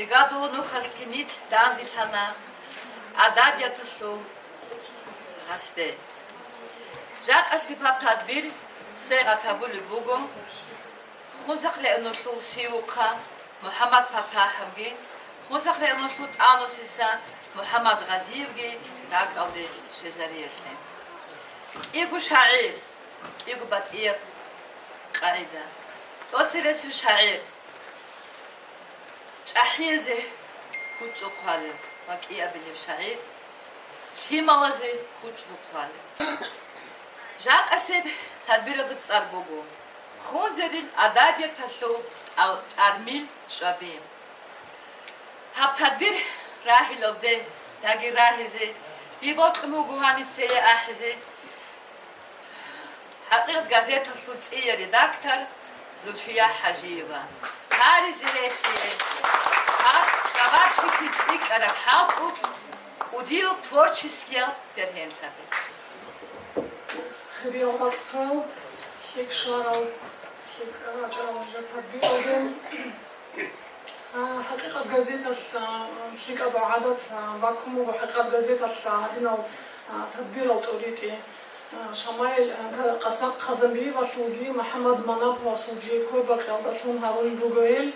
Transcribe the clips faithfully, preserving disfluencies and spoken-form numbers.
Бригадул нухалъги нилъ данделъана адабияталъул гьасде. Жакъасеб гьаб тадбир сегъат гьабулеб буго, Хунзахъ регӀуналъул Сиухъа МухӀаммад ПатахӀовги, Хунзахъ регӀуналъул ТӀанусица МухӀаммад Гъазиевги ракӀалде щвезариялъе. КӀиго шагӀир, кӀиго батӀияб къагӀида. ТӀоцебесев шагӀир, чӀахӀиязе кучӀдул хъвалев ва кӀиабилев шагӀир, лъималазе кучӀдул хъвалев. Жакъасеб тадбиралда цӀар буго: Хунзерил адабияталъул тӀал-, тӀармил чӀваби. Гьаб тадбир рагьилалде, яги рагьизе, дие бокьун буго гьаниса цее ахӀизе. ХӀакъикъат газеталъул цӀия редактор Зульфия ХӀажиева. Гьаризе рехие, гьаб жавабчилъи цӀикӀкӀараб хӀалтӀулъ кӀудиял творческиял бергьенлъаби. Хириял рацал, лъикӀ щварал, лъикӀ рачӀарал нижер тадбиралде. А, ХӀакъикъат газеталъ, а, лъикӀаб гӀадат, а, бакун буго ХӀакъикъат газеталъ, а, гьадинал, а, тадбирал тӀуритӀи. А, Шамаил, а, Ка-, Къаса-, Хъазанбиевалъулги, МухӀаммад Манаповасулги ккой-бакъиялдалъун гьарулел руго гьел.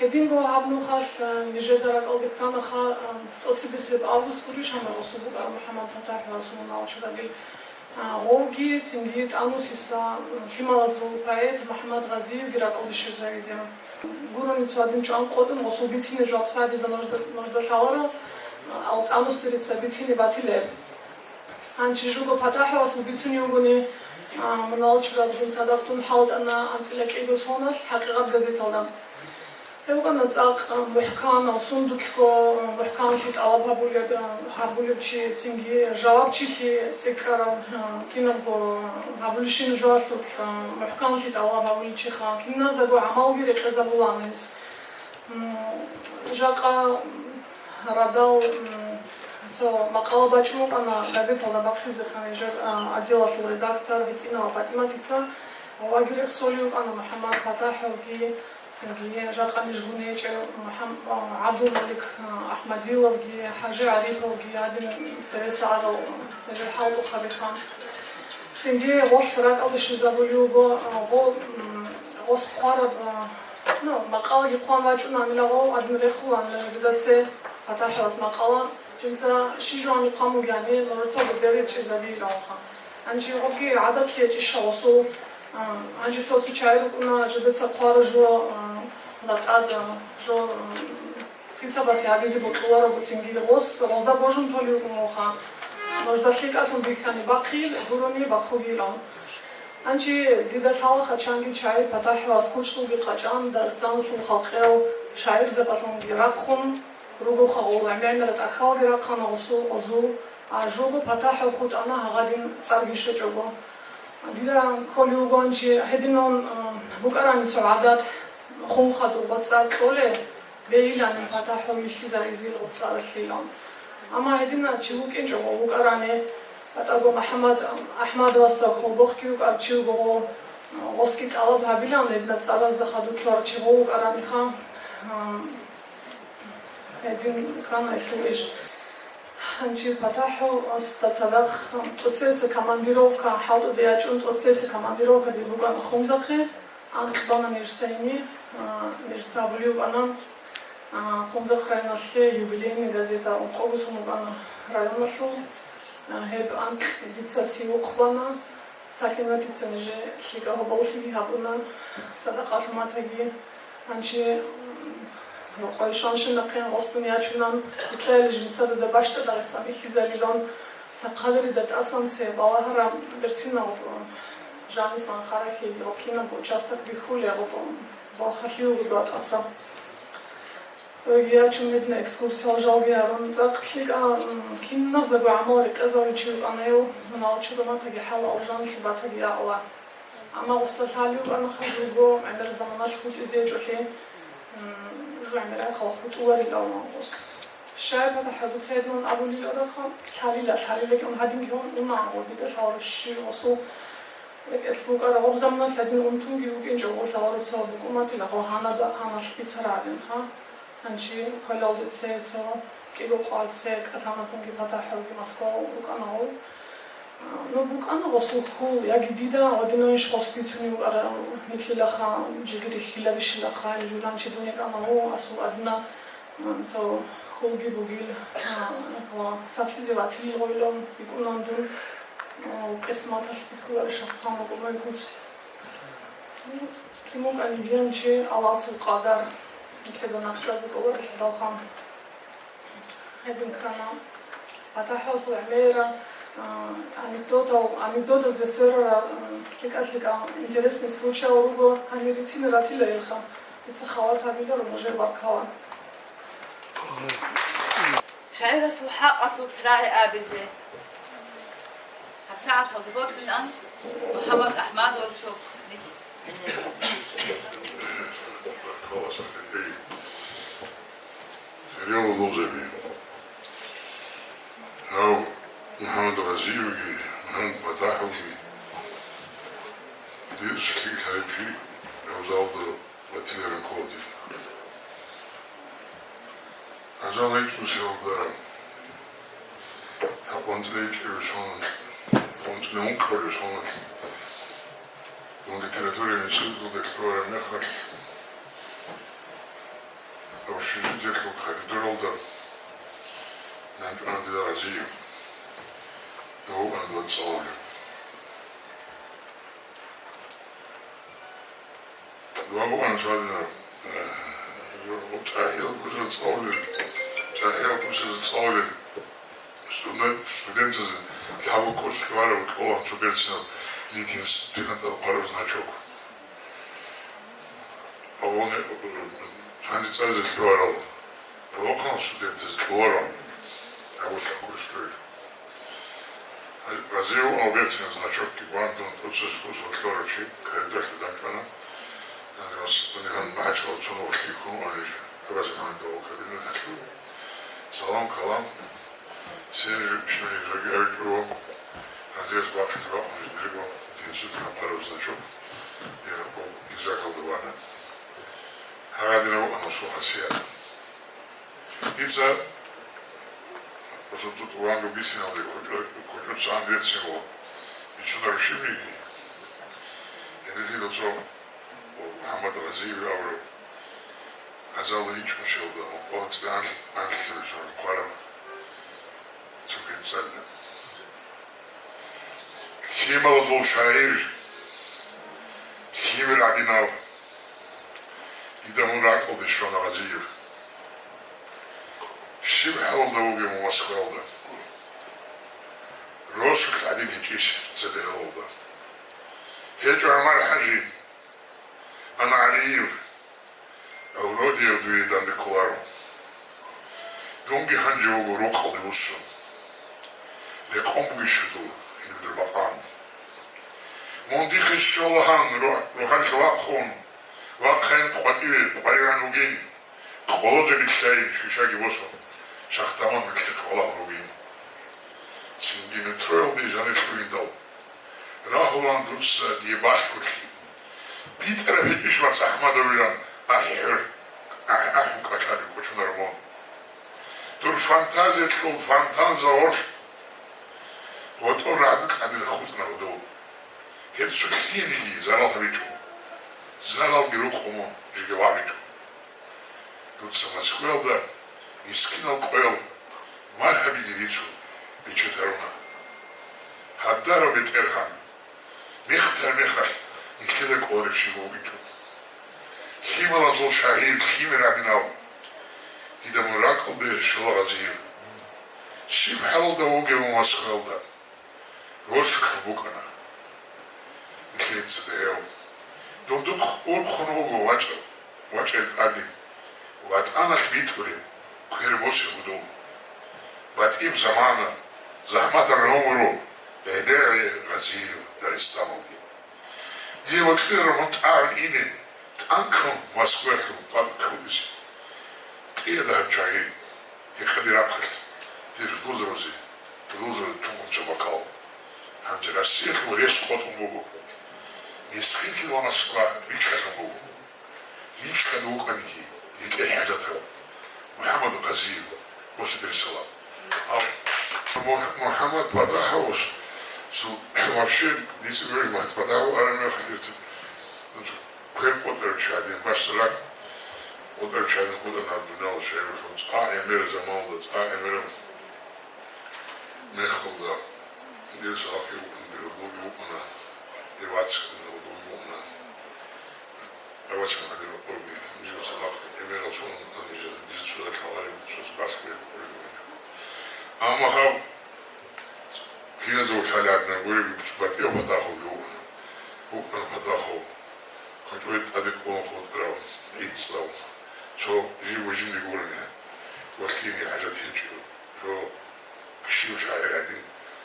Гьединго гьаб нухалъ, а, нижеда ракӀалде кканаха, а, тӀоцебесеб август гурищ гьанна гъосул букӀараб МухӀаммад ПатахӀевасул мунагьал чурагил. А, гъовги, цинги ТӀанусица, м, лъималазул поэт МухӀаммад Гъазиевги ракӀалде щвезавизе. Гурони цо гьадин чӀван къотӀун, гъосул бицине жо хъвадида нужда, нужда лъаларо, а, ал ТӀанусдерица бицине батилеб. Гьанчи жуго ПатахӀевасул бицунев вугони, а, мунагьал чурагилан цадахъ дун хӀалтӀана анцӀила кӀиго соналъ ХӀакъикъат газеталда. Гьев вукӀана цӀакъ мухӀканав, сундулъго мухӀканлъи тӀалаб гьабулеб, гьабулев чи, цинги жавабчилъи цӀикӀкӀарав, кинабго гьабулищин жоялъулъ мухӀканлъи тӀалаб гьабулев чиха, киназдаго гӀамалги рекъезабулаан гьес. М, жакъа радал, м, цо макъала бачӀун букӀана газеталда бахъизехъан, нижер, а, отделалъул редактор ГьитӀинова ПатӀиматица, ваги рехсолев вукӀана МухӀаммад ПатахӀовги, цинги жакъа ниж гьунечӀев МухӀам-, а, ГӀабдулмалик, а, АхӀмадиловги, ХӀажи ГӀариповги, гьадин цевесагӀарал нижер хӀалтӀухъабиха. Цинги гъолъ ракӀалде щвезабулев вуго, а, гъо-, м, гъос хъвараб, а, ну, макъалаги хъван вачӀуна, амилагъо гьадин рехула, амила жидеда це ПатахӀевас макъала. Жинца щи жо гьаниб хъван бугебани, нужецаго бегӀ чӀезабейилан вуха. Гьанже гъобги гӀадатлъи гьечӀищ гъосул, а, гьанже цо-цо чагӀи рукӀуна, жидеца хъвара жо, а, латӀада, жо, а, хисабасе гьабизе бокьуларо буцинги. Гъос, гъозда божун толев вукӀун вуха. Нужда лъикӀалъун бихьани бахъил, гурони бахъугилан. Гьанже дида лъалаха чанги чагӀи ПатахӀевас кучӀдулги къачӀан, Дагъистаналъул халкъиял шагӀирзабазулги рахъун ругоха гъол, гӀемер-гӀемерал тӀахьалги рахъана гъосул, гъозул. А жого ПатахӀев хутӀана гьагъадин цӀарги щвечӀого. Дида кколев вугоанчи гьединан, а, букӀарани цо гӀадат, хун хадуб цӀар кьолеб, бегьилани ПатахӀев вихьизаризил гъоб цӀаралъилан. Амма гьединав чи вукӀинчӀого вукӀарани, батӀаго МухӀаммад АхӀмадовасда хьолбохъги вукӀар чи вуго, гъосги тӀалаб гьабилан гьединаб цӀаразда хадур ккарав чи гъов вукӀараниха. А, Гьедин ккана гьелъул иш. Гьанже ПатахӀовасда цадахъ тӀоцебесеб командировка, хӀалтӀуде ячӀун тӀоцебесеб командировкаде букӀана Хунзахъе. Анкь бана нижеца гьениб, а, нижеца абулеб букӀана, а, Хунзахъ районалъе юбилейный газета ункъого сон букӀана районалъул. А, гьеб анкь дица Сиухъ бана. Сакинатица нижее лъикӀаб гьоболлъиги гьабуна, садакъалъуматаги. Гьанже, м, рокъой щванщинахъе гъосдун ячунан, итла гьеле жинца дуда бащдаб Дагъистан бихьизабилан, сахъалирида тӀасан цебе балагьараб берцинаб жанисан харахьеги гъоб кинабго участок бихьулеб гъоб борхалъиялда тӀаса. Ой, ячун гьедина экскурсиял жалги гьарун, цӀакъ лъикӀа, м, киназдаго гӀамал рекъезарулев чи вукӀана гьев, мунагьал чураматаги хӀал алжаналъе батаги яла. Амма гъосда лъалев вукӀанаха жуго гӀемер заманалъ хутӀизе гьечӀолъи, м, жо гӀемерал хал хутӀуларилан гъос. Щай ПатахӀ дуца гьедин абулел араха, лъалила, лъалилаги ун гьадинги ун уна гъо, дида лъаларо щив гъосул рекӀелъ букӀараб гъоб заманалъ гьадин унтунги вукӀинчӀого лъаларо цо букӀуматила гъо гьанада гьаналъ бицара гьадин, гьа? Гьанже хвалалде цее цо кӀиго къвалъ цее кӀалъанабунги ПатахӀулги Москваялде рукӀана гъов. Ну, букӀана гъосул хьул, яги дида гьадинанищ гъос бицунев вукӀарав, нилъилаха, жеги рихьиларищилаха, гьанже журанчи дун йикӀана гъов, асул адна, цо хьулги бугил, ва сахлъизе ватилил гъойилан йикӀунан дун, къисматалъ бихьуларищ ахъван букӀун байкуц. Кин букӀани гьанже Аллагьасул къадар, нилъеда нахъ чӀвазе кӀоларелъидалха. Гьедин ккана. ПатахӀуласул гӀемерал, а, анекдотал, анекдотазде сверарал, а, лъикӀа-лъикӀа интересный случаял руго, гьанир рицин ратила илха. Дица халат гьабиларо нужее баркала. ШагӀирасул хӀакъалъулъ рагӀи абизе. ГьабсагӀаталда бокьилан МухӀаммад АхӀмадовасухъ. Гьев лузаби. Гьав МухӀаммад Гъазиевги, МухӀаммад ПатахӀулги дир лъикӀлъараб чи гьав залда батиларан ккола дир. Ажал гьечӀосиялда, гьаб къванцӀире гьечӀеб соналъ, къванцӀире ункъабилеб соналъ, дун литератураялъул институталде лъугьараб мехалъ, общежитиялъул коридоралда нахъ чӀвана дида Гъазиев, дов вукӀана дова цӀалулев. Дова вукӀана цадина, э, чӀахӀиял курсазда цӀалулел, чӀахӀиял курсазда цӀалулел студент-, студентазе лъабго курс лъугьарав кьола цо берцинаб литин студентал хъвараб значок. Авони, гьанже цӀазе лъугьарал, гьалахъанал студентазе лъугьарал, гьабулъа курс лъугьин. Гъазиев вукӀана берцинаб значокги бан дун тӀоцебесеб курсалъ лъугьарав чи, коридорлъа дандчӀвана. Гьанже мас-, гьаниб МахӀачкъалаялда цо нух лъикӀ хьун унел жо. Абазе гьаниб дов кабинеталъув. Салам-калам. Сен жо-, щибниги жоги авичӀого. Гъазиевас бахъизе бакъун жиндирго дин сутӀараб хъвараб значок дир изакалда бана. Гьагадинав вукӀана гъосул хасият. Дица гъосул цӀутӀуланго бисиналде кочо-, кочоцан берцинго бицунаро щибниги. Гьединлъидал цо МухӀаммад Гъазиев абураб Азалда гьечӀо щалда, къванцӀ анлъ-, анлъабилеб соналъ хъвараб цо квецӀалда. Лъималазул шагӀир, лъимер гӀадинав, дида мун ракӀалде щвана Гъазиев. Щиб хӀалалда вугев мун Москваялда? Росулъ гӀадин гьечӀищ цебе гьалалда? ГьечӀо ГӀумар-хӀажи, ана ГӀалиев, Гьавродиев дуе данде кколаро. Дунги гьанже вуго рукъалде вуссун. Рекъон бугищ дун гьениб дур макъам? Мун дихъе щола гьан ру-, рухӀалъ вахъун, вахъайин къватӀиве къваригӀун вугин, къоло жо рилълъайин, шишаги босун, шахтаман милълъихъ валагьун вугин. Цинги метроялде жанир лъугьиндал, рагьулаан дуца дие балъголъи. БитӀараб гьечӀищ, вац, АхӀмадовилан ахӀи-хӀур, ахӀ-, ахӀун кӀалъалел кӀочунарун мун. Дур фантазиялъул фонтан загьурлъ гъотӀор рагӀдукь гӀадин хутӀана гьудул. Гьеб цо лъиениги зарал гьабичӀо. Заралги рукъун мун, жеги вагӀичӀо. Дуца Москваялда мискинал къоял маргьабиги рицун бечед гьаруна. Гьадарав БетӀергьан, мехтар мехалъ нилъеда кӀолареб щиб вугичӀо. Лъималазул шагьир, лъимер гӀадинав, дида мун ракӀалде щола Гъазиев. Щиб хӀалалда вугев мун Москваялда? Росулъ букӀана. Нилъеца даяв. Дундухъ урхъун вуго вачӀа-, вачӀай тӀаде. ВатӀаналъ битӀулеб, квер босе гьудул. БатӀиб замана, захӀматаб гӀумру, гӀедегӀи Гъазиев Дагъистаналде. Дие вокьиларо мун тӀагӀун ине, танкалъун Москваялъул къватӀ кколизе. КӀиада гьаб чагьи, гьекъа дир рахъалъ, дир лузаразе, лузаразе тун гьунча бакал. Гьанже Россиялъул рес къотӀун буго. Мискинлъи ва Москва рикӀкӀалъун буго. РикӀкӀад вукӀаниги, рекӀел хӀажатал. МухӀаммад Къазиев, Государь салам. А Мух-, МухӀаммад ПатӀахӀов, су-, вообще, дица гуреб, МухӀаммад ПатӀахӀов араб мехалъ дица, ну, цо квер къотӀарав чи гӀадин, бащдаб ракӀ къотӀарав чи гӀадин хутӀана дунялалъ шагьаралъув, цӀакъ гӀемераб заманалда, цӀакъ гӀемераб мехалда, дица гьалъие вукӀун, дир гьудулги вукӀуна, Ивацкида гьудулги вукӀуна. Авачан гьадин рокъорги, жив цадахъ гӀемерал чӀун, гьанже жив цо лъаларев, цо балъгояб рокъорги гьанже. Амма гьав киназул лъалеб гӀадинаб гуребги, цо батӀияв ПатӀахӀовги вукӀана. ВукӀана ПатӀахӀов, кочӀой тӀаде ккун хутӀарав, гӀицӀав, цо жив ва жиндир гурони, валъине хӀажат гьечӀев, цо Щив шагӀир гӀадин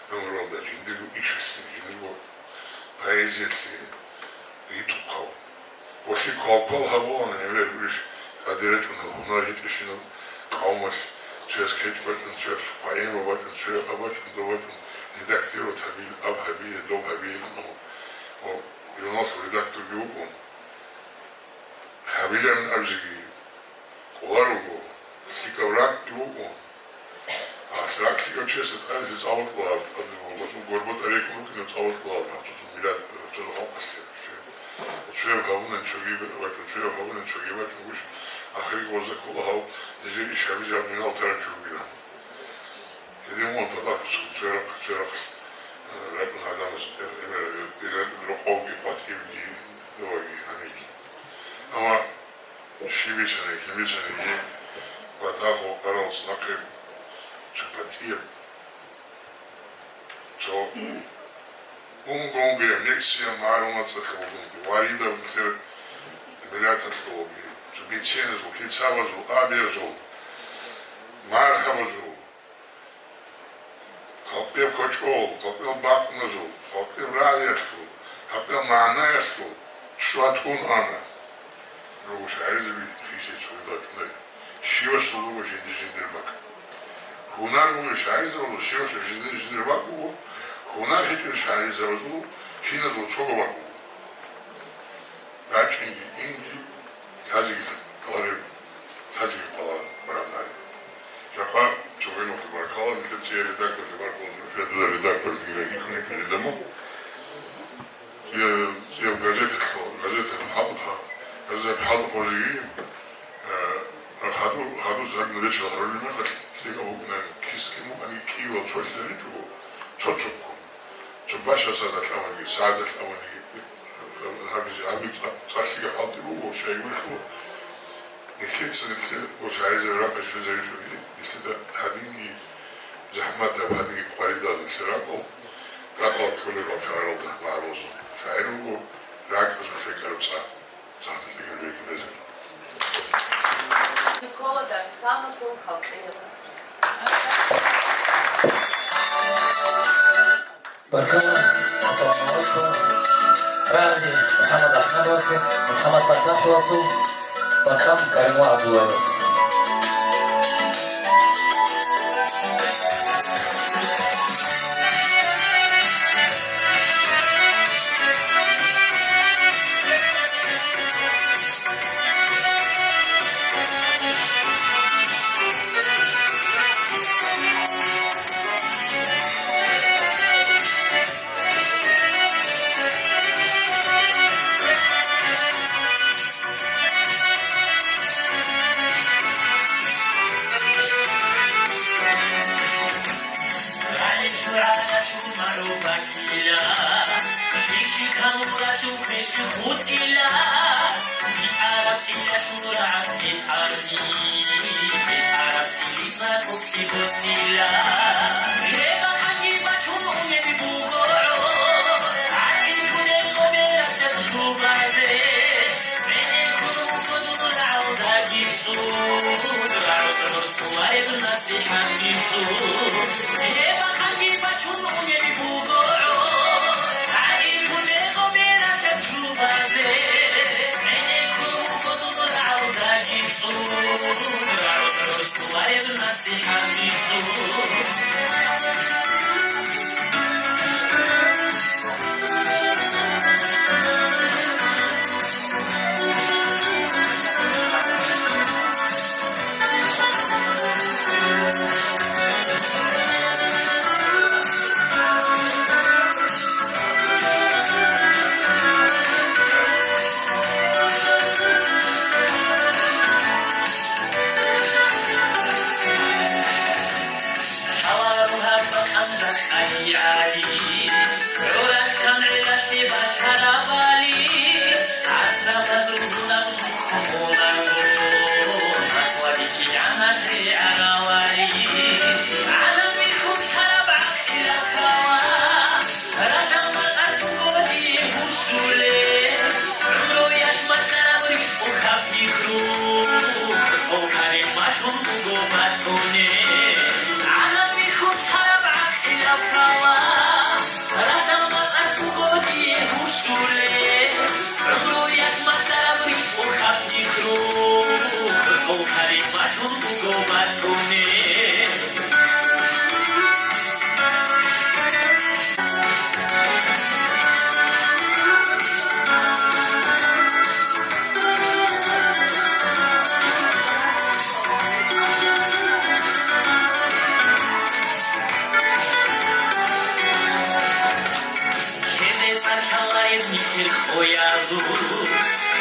гӀумруялда жиндирго ишалъе, жиндирго поэзиялъе ритӀухъав. Ва лъикӀ квалквал гьабулаан гӀемер гурищ тӀаде рачӀунел гьунар гьечӀищинал къавмалъ, цояс кечӀ бачӀун, цояс поэма бачӀун, цояс аб бачӀун, доб бачӀун, редактировать гьабил, аб гьабире, доб гьабире, амма ва журналалъул редакторги вукӀун. Гьабиларин абизеги кӀоларуго, лъикӀаб ракӀги буго. А, ракӀ лъикӀав чиясда тӀаде цӀалулъ кӀолареб тӀаде буго, цо горбатӀа рекӀун рукӀинаб цӀалулъ кӀолареб, гьабцӀцӀун миллат, гьабцӀцӀун халкъалъе. Цояб гьабуна, цоги бачӀун, цояб гьабуна, цоги бачӀун гуш, ахирги гъозда ккола гьав, нижер иш гьабизе гьаб минал тарав чи вугилан. Гьедин мун патахъ церахъ, церахъ, э, ракӀун гӀадамаз, э, гӀемер, э, рокъовги, къватӀибги, ваги, гьаниги. Амма щиб бицани, кин бицани, ПатахӀ вукӀарал цӀакъи цо батӀияб, цо унго-унгояб нексияб магӀлумат цӀакъ бугоги, варидаб нилъер миллаталъулги, цо биценазул, хӀисабазул, абиязул, мархӀабазул, халкъиял кочӀол, халкъиял бакъназул, халкъиял рагӀиялъул, халкъиял магӀнаялъул чӀватӀун ана. Руго шагӀирзаби хисие цогидал чӀунай. Щивасул руго жиндир-жиндир бакӀ. Гьунар бугев шагӀирзабазул щивасул жиндир-жиндир бакӀ буго, гьунар гьечӀел шагӀирзабазул киназул цого бакӀ буго. РачӀинги, инги, лъазеги кколареб, лъазеги ккола бараб гьари. Жакъа цогидалъе баркала, нилъер цӀияб редакторлъи баркала, Зульфия, дуда редакторлъи рагьикьун гьечӀо дида мун. ЦӀияб, цӀияб газеталъул, газеталъул хӀалтӀухъа, газеталъул хӀалтӀухъабазеги, э, хадур, хадур гьадин речӀал гьарулеб мехалъ, лъикӀаб букӀунани, кис-, кин букӀани кӀиявал цолъи гьаричӀого, цо-цоккун. Цо бащдаб сагӀаталъ абуниги, сагӀаталъ абуниги, гьабизе, гьабизе цӀа-, цӀалъиги хӀалтӀи буго, щайгурелъул, нилъеца, нилъер ва шагӀирзаби ракӀалде щвезаричӀони, нилъеда гьадинги захӀматаб, гьадинги къваридал нилъер ракӀал, тӀакъал кколеб гьаб шагьаралда магӀарулазул. ШагӀир вуго ракӀазул хӀекӀараб цӀа. Никола Дагъистаналъул халкъияб. Баркала, ассаламу гӀалайкум. Рагъди МухӀаммад АхӀмадовасул, МухӀаммад ПатахӀовасул, Бакан Каримулла ГӀабдуллаевасул. ГӀалимчурала шумару бакила, шикикамуралъул квешлъи хутӀила, битӀараб кӀиялъул рагӀад бетӀарни, бетӀараб кӀилица кӀукълъи боцила. Гьеб бахъанги бачун унеги буго гӀо, гӀакъил журелъо берасат шубазе. ГӀенеккун вуго дун рагӀалдаги цӀун, рагӀуд гӀорцӀулареб насихӀатги цӀун. Гьеб бахъанги бачун унеги буго гӀо, гӀакъил журелъо берасат шубазе. ГӀенеккун вуго дун рагӀалдаги цӀун, рагӀуд гӀорцӀулареб насихӀатги цӀун. гӀаравали, гӀалам бихьулареб гӀакъилаб кава, радал мацӀалъ буго дие гьурщулеб, гӀумруялъ масараб ритӀухъаб пикру, тӀокӀаб машгьур буго бачӀунеб, гӀалам бихьулареб гӀакъилаб кава. Радал мацӀалъ буго дие гьурщулеб, гӀумруялъ масараб ритӀухъаб пикру, тӀокӀаб машгьур буго бачӀунеб. Ккезе цӀар лъалареб нилъер къоязул,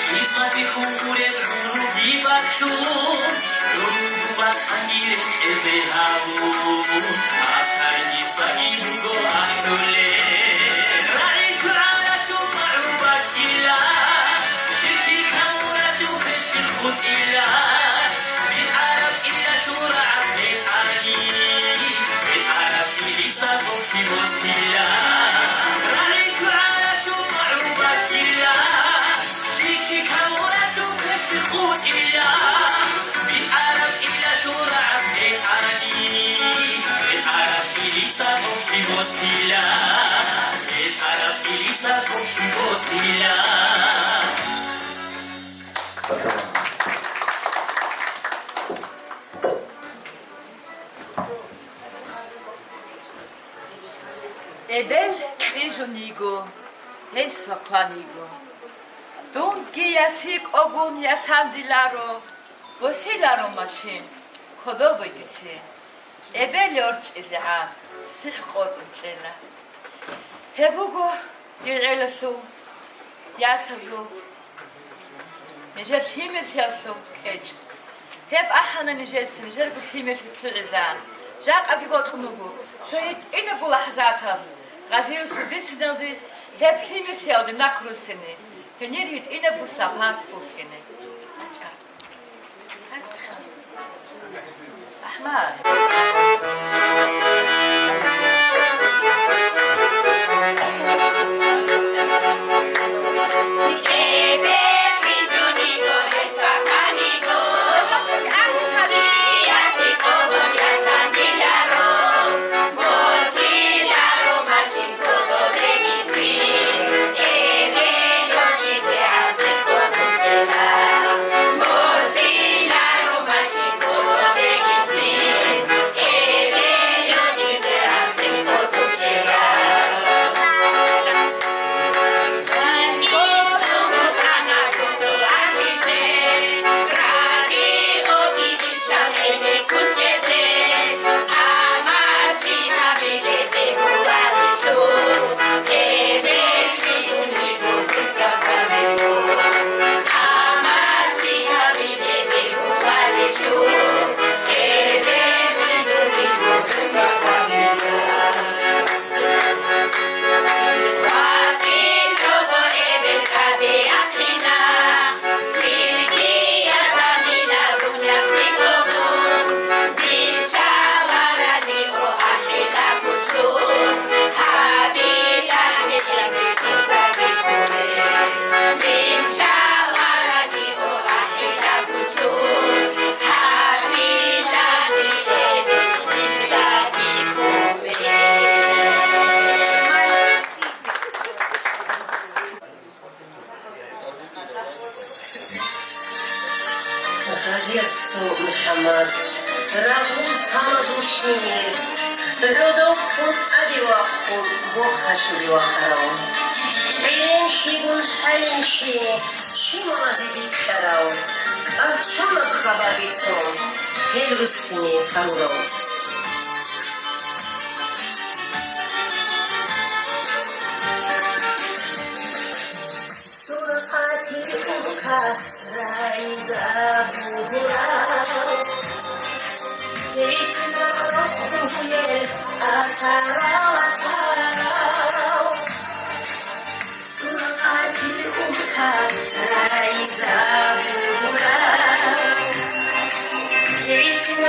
хизматихъ ункъуреб гӀумруги бахъун, гӀумру батӀанги рекъезе гьабун, асар нижеги буго ахӀулеб. РагӀи шугӀаралъул магӀу баккила, ширки камуралъул квешлъи хутӀила, битӀараб кӀиялъул рагӀаб бетӀани, битӀараб кӀиялъул Босила, рагӀи шугӀаралъул магӀу баккила, ширки камуралъул квешлъи хутӀила, битӀараб кӀиялъул рагӀаб бетӀани, битӀараб кӀиялъул Босила, битӀараб кӀиялъул Босила. Эбел кьижун йиго, гьес вахъван йиго. Дунги яс гьикӀогун ясандиларо, босиларо машин, кодобе дица. Эбел орчӀизегӀан сихӀ къотӀун чӀела. Гьеб буго дир гӀелалъул ясазул, нижер лъимерлъиялъул кьечӀ. Гьеб ахӀана нижеца, нижерго лъимерлъи лъугӀизегӀан. Жакъаги бокьун буго, цо гьитӀинабго лахӀзаталъ, Гъазиевасул бициналде, гьеб лъимерлъиялде нахъ руссине, гьенир гьитӀинабго сапар букӀине. Гъазиясул МухӀаммад, рагъул самазул лъимер, гӀодов хутӀаде вахъун бохалъулев вахъарав. ХӀеренлъигун хӀалимлъи, чумазе бикьарав, кӀарчунаб хабар бицун, гьел руссине гьарурав. Суркъатил улка райзабурав, гьесда рохь бугеб асараватав. Суркъатил улка райзабурав, гьесда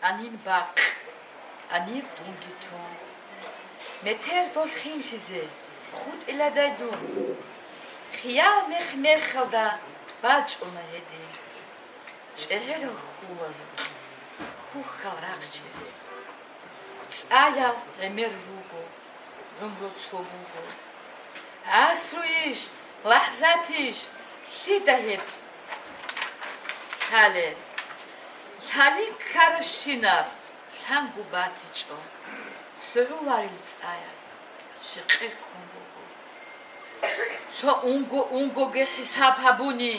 Анин бахъ, аниб дунги тун. Метер долъ хинлъизе, хутӀиладай дун. Хиял мех-мехалда бачӀуна гьедин. ЧӀегӀерал хьулазул хьухьал рахчизе. ЦӀаял гӀемер руго, гӀумру цо буго. ГӀасруйищ, лахӀзатищ, лъида гьеб лъалеб? Лъалин ккарабщинаб лъанго батичӀо, лъугӀуларел цӀаяз щикъе ккун буго. Цо унго-унгоги хӀисаб гьабуни,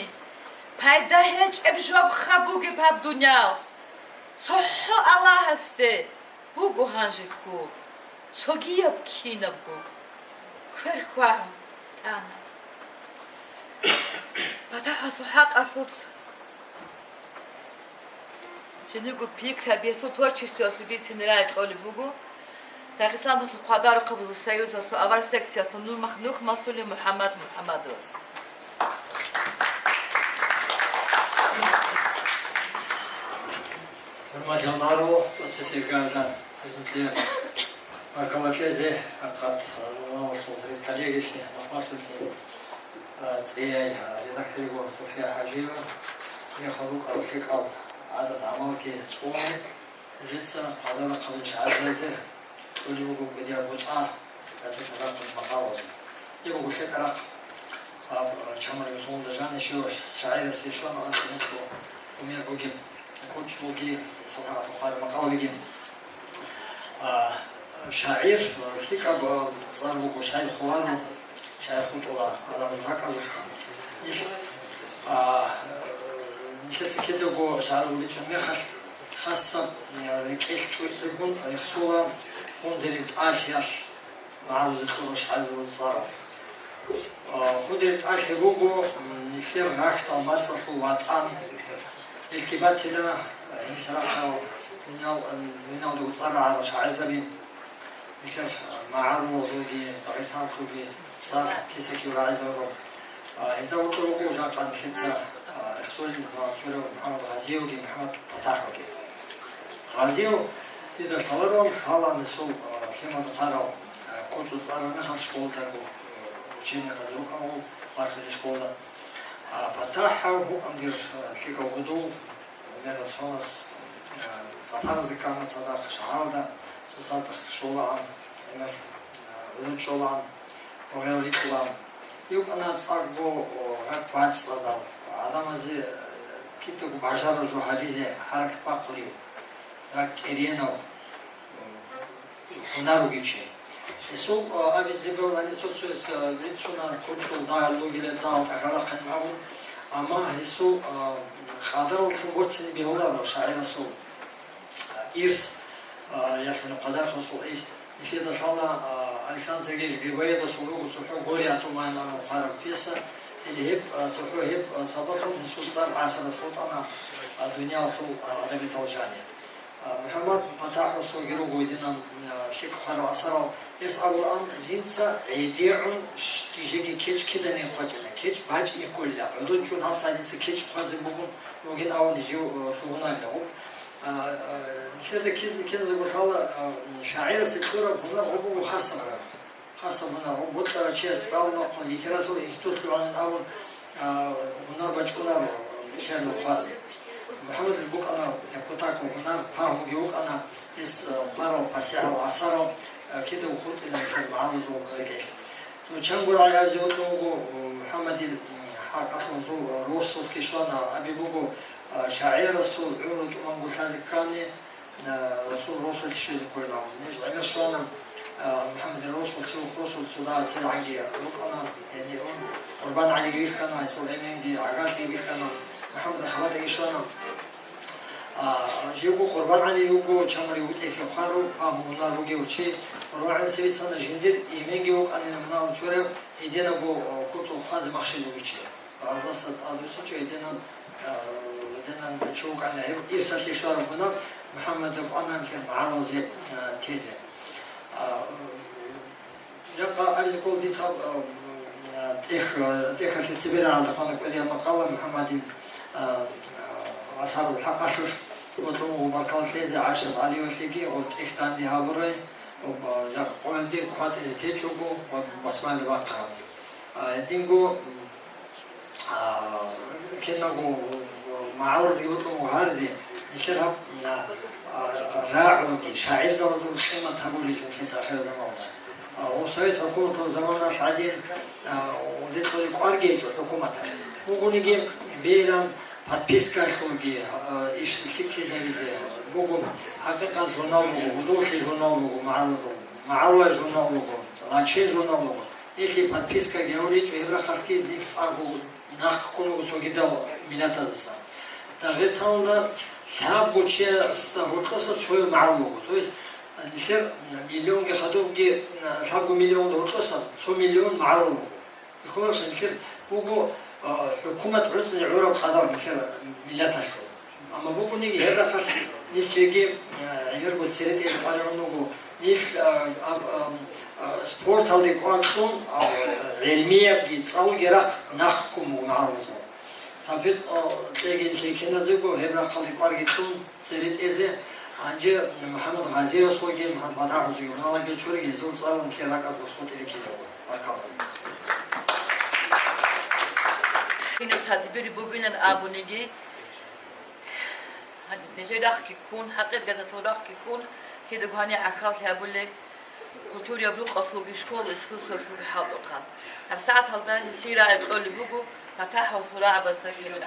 пайда гьечӀеб жобха бугеб гьаб дуниял. ЦохӀо Аллагьасде буго гьанже ккур, цогияб кинабго квер хьвагӀун тӀана. ПатахӀасул хӀакъалъулъ жиндирго пикраби гьесул творчествоялъул бицине рагӀи кьолеб буго. Дагъистаналъул хъвадарухъабазул союзалъул авар секциялъул нух-, нухмалъулев МухӀаммад МухӀаммадовас. ХӀурматиял бару, цо-цо серганда азулъе баркала кьезе, гьаркъат журналалъул редколлегиялъе, махмалъулъе, а, цӀияй, а, редакторго Суфия ХӀажиева, цӀехол рукӀарал лъикӀал гӀадат-гӀамалги цӀуне, жинца хъвадарахъалил шагӀирзазе кьолеб буго кӀудияб бутӀа, гьатӀи-тӀадахъун макъалазул. Гьеб буго лъикӀаб рахъ, гьаб, а, Чамалиев Суланда жанив щивав шагӀирасде щвана анцӀго кумек бугеб, кучӀ бугеб, гьесул хӀакъалъулъ хъвараб макъала бугеб. А, шагӀир, а, лъикӀаб, а, цӀар буго, шагӀир хуларо, шагӀир хутӀула гӀадамазул ракӀалда. Ил, а, нилъеца кидаго шагӀир вугевлъун мехалъ, хасаб, а, рекӀелъ чӀухӀигун рехсола гъундерил тӀалъиялъ магӀарулазе кьурал шагӀирзабазул цӀарал. А, гъундерил тӀалъи буго, м, нилъер рахьдал мацӀалъул ватӀан. Гьелъги батила, а, гьениса рахъал дуниял, а, дуниялдаго цӀар рагӀарал шагӀирзаби. Нилъер, а, магӀарулазулги, Дагъистаналъулги цӀар киса-кив рагӀизарун. А, гьезда гьоркьор руго жакъа нилъеца, а, рехсолин чурав МухӀаммад Гъазиевги МухӀаммад ПатахӀовги. Гъазиев дида лъаларун, лъала гьесул, а, лъималазда хъварал, а, кучӀу цӀараб мехалъ школаялдаго, а, учебникалда рукӀана, балъулеб школада. А, ПатахӀов вукӀана дир, а, лъикӀав гьудул, гӀемерал соназ, а, сапаразде ккана цадахъ шагьаралда, цоцазда щолаан, гӀемер, а, гӀодов чӀолаан. Гъел рикьулан. ИвкӀана цӀакъго, о, ракӀ бацӀцӀадал. ГӀадамазе, э, кидаго бажараб жо гьабизе хӀаракат бахъулев, ракӀ тӀеренав, э, гьунар вугев чи. Гьесул, э, абизе бегьулани цо-цояс, э, рицуна, кучӀул дагьал ругилан дагьал тӀахьалахъин абун, амма гьесул, э, къадаралъун борцине бегьуларо шагӀирасул ирс, а, ялъуна къадархъусул ирс. Нилъеда лъала, а, Александр Сергеевич Грибоедовасул руго цохӀо «Горе от ума» абун хъвараб пьеса, или гьеб, а, цохӀо гьеб, а, сабаблъун гьесул цӀар гӀасаралъ хутӀана, а, дуниялалъул, а, адабияталда жаниб. МухӀаммад ПатахӀ росулги руго гьединан, а, лъикӀ хъварал асарал. Гьес абулаан, жинца гӀедегӀун ш-, жеги кечӀ киданиги хъвачӀана, кечӀ бачӀине кколила, гӀодов чӀун гьаб цадица кечӀ хъвазе бугун, бугин абун жив, а, лъугьунарила гъуб. А, а, нилъеда кин-, киназего лъала, а, шагӀирасе кьураб гьунар гъуб буго хасаб гьунар. Хасаб гьунар, гъуб бокьарав чияс цӀалун вахъун литература институт лъугӀанин абун, а, гьунар бачӀунаро шагӀирал хъвазе. МухӀаммадил букӀана кутакаб гьунар, пагьмуги вукӀана, гьес, а, хъварал пасихӀал асарал, а, кидаго хутӀила нилъер магӀарулазул рекӀелъ. Цо чанго рагӀи гьабизе вукӀун вуго, а, МухӀаммадил, м, хӀакъалъулъул росулъги щвана, абе буго, а, шагӀирасул гӀумру тӀуманго лъазе ккани, а, расул росулъ щвезе кколин абун. Ниж гӀемер щвана, а, МухӀаммадил росулъ, цевухъ росулъ цо дагьа церагӀанги рукӀана, гьедин Къурбан ГӀалиги вихьана, гьесул эменги гӀагарлъи вихьана, МухӀаммадил хабатӀаги щвана. А, живго Къурбан ГӀали вуго чамари вутӀехье хъварав, пагьму-гьунар бугев чи, Къурбан ГӀали цевицана жиндир эменги вукӀанин мунагьал чурав, гьединаго, а, кутӀул хъвазе махщел бугев чи. Аллагьас тӀадбуссинчӀо гьединан, а, гьединан чи вукӀанила гьеб ирсалъе щвараб гьунар МухӀаммадаб ананлъи магӀарулазе, а, тезе. А, жакъа абизе ккола дица, а, тӀех-, тӀехьалъе цебе рагӀалда хъвана кӀолеб макъала МухӀаммадил, а, а, асарул хӀакъалъулъ, ва тӀубу баркала лъезе ГӀайшат ГӀалиевалъеги, ва тӀех данде гьабурай, ва жакъа къоялде кватӀизе течӀого, ва басмалда бахъараб. А, гьединго, м, А, киналго магӀарулазги вукӀун гьаризе, нилъер гьаб, а, а, рагӀулги, шагӀирзабазул къимат гьабулел жо нилъеца ахирзаманалда. А, гъоб совет хӀукуматалъул заманалъ гӀадин, а, гьудекьулел кӀварги гьечӀо хӀукуматалъ. Бугониги бегьилан подпискалъулги, а, иш лъикӀлъизабизе буго, хӀакъикъат журнал буго, гьудуллъи журнал буго, магӀарулазул, магӀарулай журнал буго, лачен журнал буго. Гьелъие подпискаги гьабулел гьечӀо, гьеб рахъалъги нилъ цӀакъго нахъ ккун вуго цогидал миллатаздаса. Дагъистаналда лъабго чиясда гьоркьоса цояв магӀарул вуго. То есть, нилъер миллионги хадубги, лъабго миллионда гьоркьоса цо миллион магӀарул вуго. Ихванаш, нилъер буго, а, хӀукумат гӀуцӀизе гӀураб къадар нилъер миллаталъул. Амма бугониги гьеб рахъалъ нилъ чеги, а, гӀемерго цере тӀезе къваригӀун вуго. Нилъ, а, аб-, ам, а, спорталде кӀвар кьун, а, гӀелмиябги цӀалуги рахъ нахъ ккун буго магӀарулазул. Тавфикъ, а, кьеги нилъее киназего гьеб рахъалде кӀварги кьун цере тӀезе, гьанже МухӀаммад Гъазиевасулги, МухӀаммад ПатахӀасулги, гьуналаги чуриги гьезул цӀалун нилъер ракӀазда хутӀилин кидаго. Баркала. Кинаб тадбир бугилан абуниги, нижер рахъги ккун, хӀакъир газеталъул рахъги ккун, кидаго гьаниб гӀахьаллъи гьабулеб, культураяб рукъалъулги школа искусствоялъулги хӀалтӀухъан. ГьабсагӀаталда нилъее рагӀи кьолеб буго ПатахӀасул рагӀабазда кьечӀеб.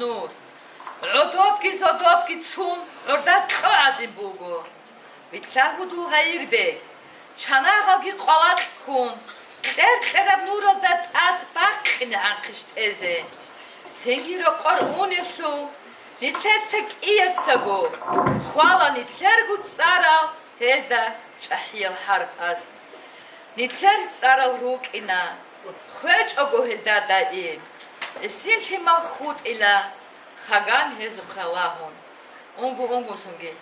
Нур. ГӀодобги зодобги цун гӀурда кьо гӀадин буго. Вилълъаго дул гъайирбе, чанагъалги къвалакь ккун, кьер-кьераб нуралда тӀад бакъинегӀан хъищтӀезе. Цинги рокъор унелъул, нилъеца кӀияцаго хвала нилъерго цӀарал гьелда чӀахӀиял хӀарпаз. Нилъер цӀарал рукӀина, хвечӀого гьелда даим. ГӀисин лъимал хутӀила, хаган гьезухъе лагьун. Унго-унгосунги.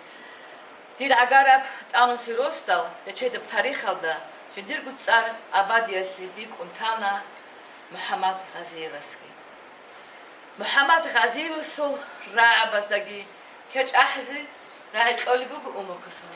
Дир гӀагараб тӀануси росдал бечедаб тарихалда жиндирго цӀар абадиялъе бикӀун тана МухӀаммад Гъазиевасги. МухӀаммад Гъазиевасул рагӀабаздаги кечӀ ахӀизе рагӀи кьолеб буго Умукасул.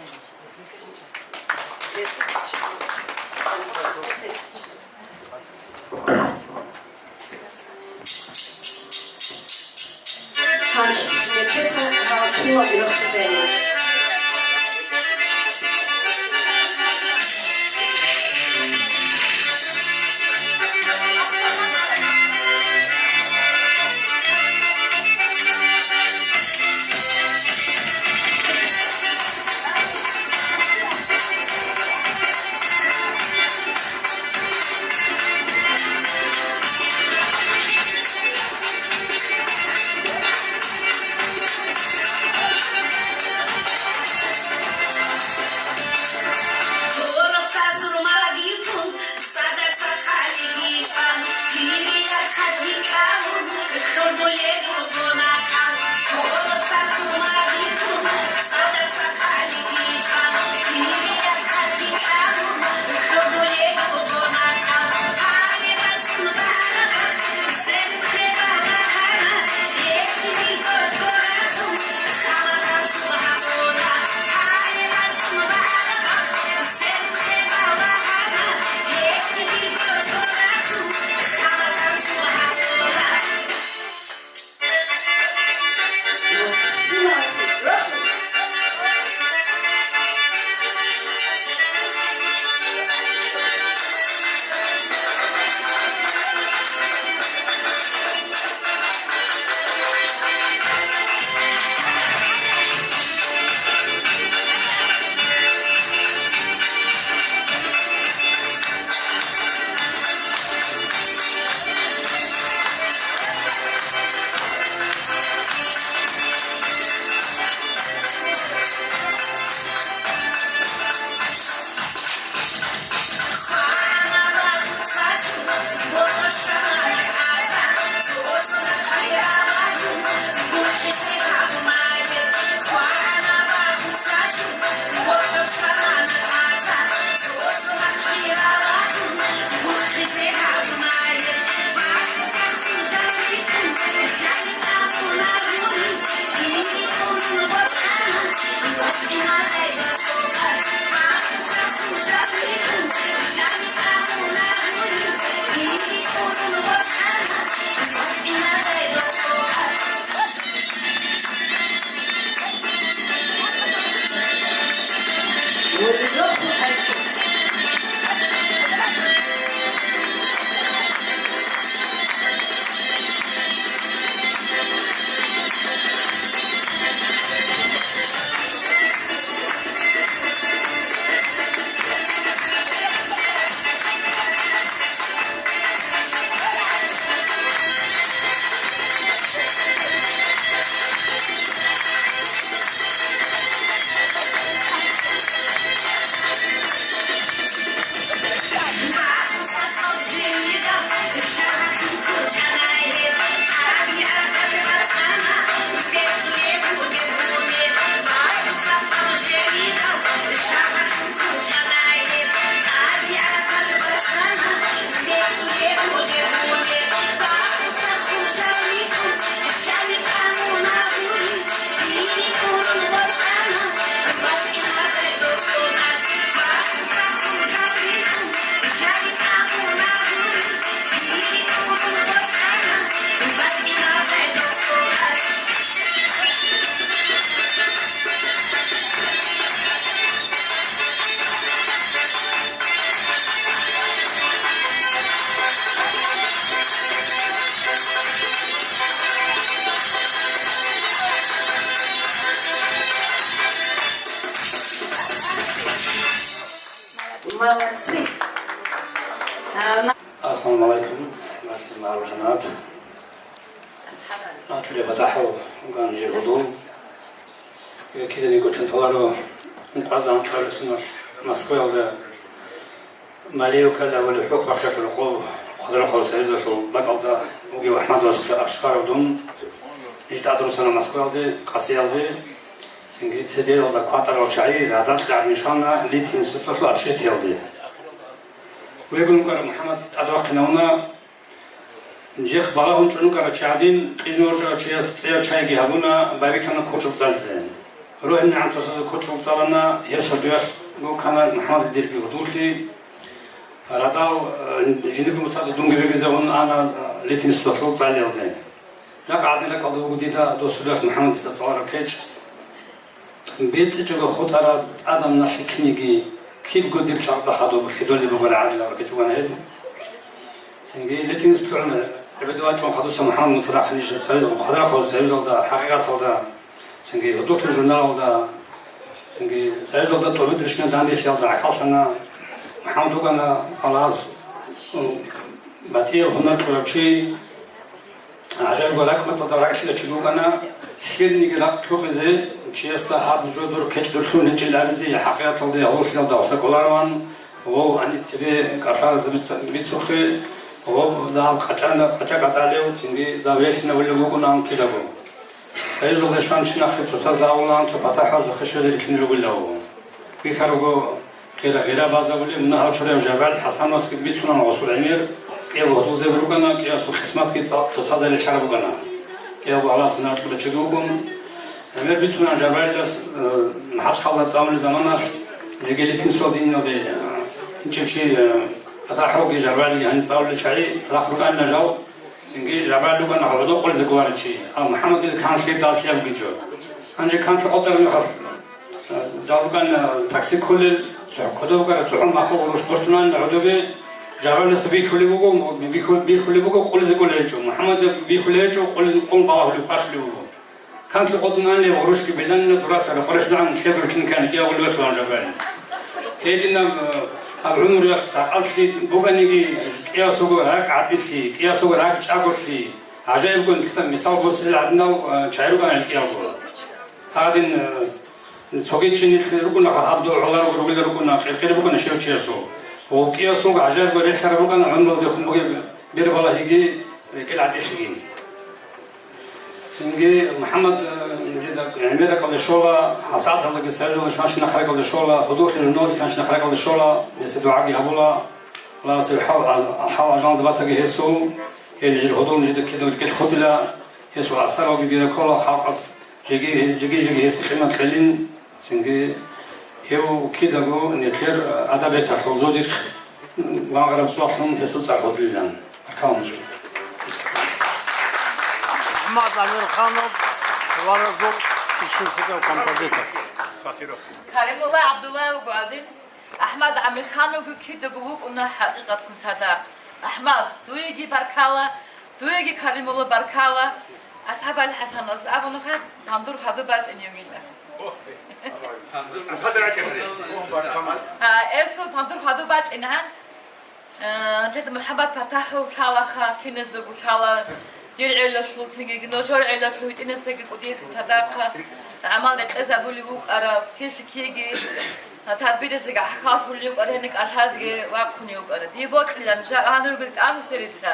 Ассаламу алейкум, хӀурматиял магӀарул жамагӀат. Начулеб батахӀав ган жер гьудул. Киданиго чанталаро ункърадан чӀварасуналъ Москваялда Малиевка абулеб хӀукму бахъиялъул рокъов Хъудурахъал Союзалъул бакӀалда вугев АхӀмад васухъе Ашкаров дун. Ниж тӀадрусана Москваялде, Къасиялде, цинги цеделалда кватӀарал чагӀи радалъ гӀаднишана Литинсулъалъул общежитиялде. Вегун вукӀарав МухӀаммад тӀадвахъинавуна. Нижехъ балагьун чӀун вукӀарав чи гӀадин, кьижун вачӀарав чияс цӀеяв чайги гьабуна, байбихьана кочӀол цӀализе. РогьинегӀан цоцазда кочӀол цӀалана, гьеб сордоялъ букана МухӀаммад дирги гьудуллъи. Радал, э, жиндирго мусада дунги вегизавун ана, э, Литинсулъалъул цӀалиялде. Жакъа гӀадин ракӀалда вуго дида досулъ МухӀаммадица цӀалараб кечӀ. БецӀичӀого хутӀараб тӀадам налъи киниги, кибго дир лъагӀда хадуб лъидолеб бугони гӀадилаб ракӀичӀ бугони гьеб. Цинги Литинсулъ лъугӀун гӀебеде вачӀун хадуса МухӀаммад Муцарахъ ниж Союз, Хъудурахъал Союзалда, хӀакъикъаталда, цинги гьудуллъи журналалда, цинги Союзалда тӀубитӀбищунаб данделъиялда гӀахьаллъана. МухӀаммад вукӀана Аллагьас, м, батӀияб гьунар кьурав чи. ГӀажаибго ракӀ-мацӀалда ракӀлъила чи букӀана, лъилниги ракӀ лъукъизе, чиясда гьаб жо дур кечӀ дур лъун гьечӀел абизе, я хӀакъикъаталда, я гьурхьлалда гьуса кӀолараван, гъов гьаниб цебе кӀалъаразабица бицухъе, гъов дагьаб къачӀана, къачӀа кӀатӀалев, цинги дагь велъинавулев вукӀунаан кидаго. Союзалде щванщинахъе цоцазда авулаан цо патахӀазухъе щвезе рилълъун ругилав. Бихьарого, гъира-гъира базабулеб мунагьал чураяв Жабраил ХӀасановасги бицунана гъосул гӀемер, кӀиябго гьудулзаби рукӀана, кӀиябго къисматги цӀа-, цоцазда релълъараб бугана. КӀиябго Аллагьас мунагьал кьурав чиги вукӀун. ГӀемер бицунана Жабраилас, э, МахӀачхъалда цӀалулел заманалъ, жеги Литинсулъ диналде, э, инчӀев чи, э, ПатахӀовги Жабраилги гьаниб цӀалулел чагӀи цадахъ рукӀанила жал, цинги Жабраил рукӀана гӀодов къулизе кӀоларев чи, а МухӀаммадил канлъи даллъияб бугичӀо. Гьанже канлъи къотӀараб мехалъ, Жал рукӀана такси кколел, цо-, кодов вукӀараб цохӀо махъу гъурущ бортунани гӀодобе, Жабраиласда бихьулеб буго, бихьу-, бихьулеб буго, къулизе кӀолей гьечӀо. МухӀаммадида бихьулей гьечӀо, къулин, къул балагьулеб, квашлъулеб буго. Канлъи къотӀун анлъи гьурущги беланила, дурасара Къурайш нагӀан лъеб ручун ккани кӀиявго лугьулъулан Жабраил. Гьединаб, э, гьаб гӀумруялъ сакъаллъи буганиги, кӀиясулго ракӀ гӀатӀилъи, кӀиясулго ракӀ чӀаголъи, гӀажаибго мисал босизе гӀадинал, э, чагӀи рукӀана гьел кӀиявго. Гьадин, э, Цоги чи нилъ рукӀунаха, гьаб дов гӀоларого ругел рукӀуна, къиркъир букӀана щив чиясул. Ва кӀиясулго гӀажаибго релълъараб букӀана гӀумруялдехун бугеб бер-балагьиги рекӀел гӀатӀилъиги. Цинги МухӀаммад, э, дида гӀемер ракӀалде щола, гьабсагӀаталдаги Союзалда щванщинахъ ракӀалде щола, гьудуллъи журналги канщинахъ ракӀалде щола, гьесие дугӀаги гьабула. Аллагьас гьеб хӀал, хӀал-ажалалда батаги гьесул, гьел нижер гьудул нижеда кидаго рекӀелъ хутӀила, гьесул асаралги дида ккола халкъалъ. Жеги, жеги-жеги гьесие къимат кьелин, цинги гьев кидаго нилъер адабияталъул зодихъ вагъараб цӀвалъун гьесул цӀар гьудилилан. Баркала нужее. АхӀмад Амирханов, Варазул, ишин лъикӀав композитор. Каримулла ГӀабдуллаевго гӀадин, АхӀмад Амирхановги кидаго вукӀуна хӀакъикъатгун цадахъ. АхӀмад, дуеги баркала, дуеги, Каримулла, баркала. АсхӀаб ГӀали ХӀасановас абуна, хай, тандур хадуб бачӀинев йила. Гьа, эсул тандур хадуб бачӀинегӀан, э, нилъеда МухӀаммад ПатахӀов лъалаха, киназдаго лъала, дир гӀелалъул цинги, нужер гӀелалъул гьитӀинасдаги кӀудиясги цадахъа гӀамал рекъезабулев вукӀарав, кесекиги, а, тадбирасдаги гӀахьаллъулев вукӀарав, гьениб кӀалъазеги вахъунев вукӀарав. Дие бокьилан, жа-, гьанурго тӀаму серица.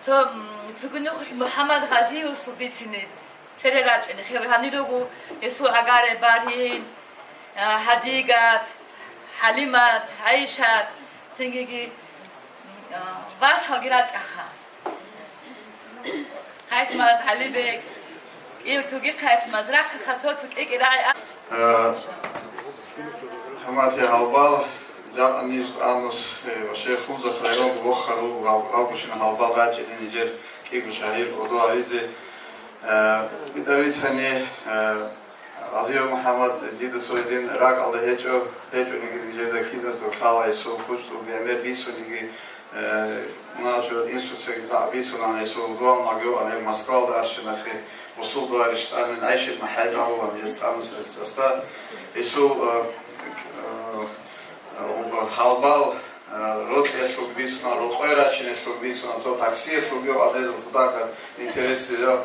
Цо, м, цоги нухалъ МухӀаммад Гъазиевасул бицине цере рачӀине, хевр гьанир руго гьесул гӀагарай Барин, а, ГьадигатӀ, ХӀалимат, ГӀайшат, цингиги, м, а, васалги рачӀаха. Хъайтмаз, ГӀалибек, кӀиев цоги Хъайтмаз, рахъаха цо-цо кӀи-кӀи рагӀи а-. Э, хӀурматиял гьалбал, жакъа ниж тӀамус, э, ва шейх Хунзахъ районго вохарав, гьал-, гьалгочина гьалбал рачӀине нижер кӀиго шагьир кӀодо гьавизе. Э, кӀидар вицани, э, Гъазиев МухӀаммад дида цо гьедин ракӀалда гьечӀо, гьечӀониги нижеда киназдаго лъала гьесул хучӀдул гӀемер бицуниги, э, мунафикъ инсуцаги тӀад бицунани гьесул, дугьал магьуъан гьев Москвалда арщинахъе гъусул дугьарищ тӀанин, ГӀайшат МахӀайл абулан гьес тӀамусарицасда. Гьесул, э, э, э, уба Гьалбал, а, рокьиялъул бицуна, рокъой рачиналъул бицуна, то таксиялъулги гьадин хутӀаха интересизе.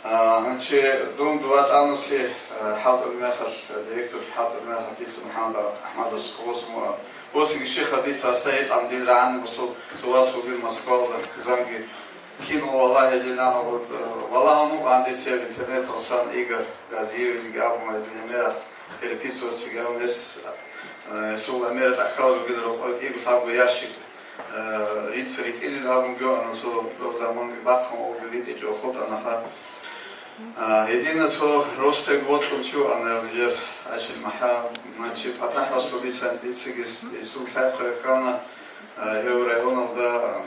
А, гьанчи дун дова тӀанасе, а, хӀалтӀулеб мехалъ, директор хӀалтӀулеб мехалъ дица МухӀаммад АхӀмадовас хъугъусун вугӀан. Босиги щихъа дица гьасда гьикъан дир рагӀани бусул цо вас вугин Москвалда, хъизанги кино валагьилин, валагьун вугӀан дица интернеталъ сан Игорь Газиевиниги абун гьезул гӀемералъ переписываться гьавун гьес, э, гьесул гӀемерал тӀахьал ругел рокъой кӀиго лъабго ящик, э, рицц ритӀилин абунги вугӀана, цо доб заманги бахъун вугел ритӀичӀо хутӀанаха. А, гьедина цо росдеги вокьулев чи вугӀана гьев, гьанчи МахӀа-, гьанчи ПатахӀ Расул дица, дицаги гьесул лъай хъвей ккана, а, гьев районалда, а,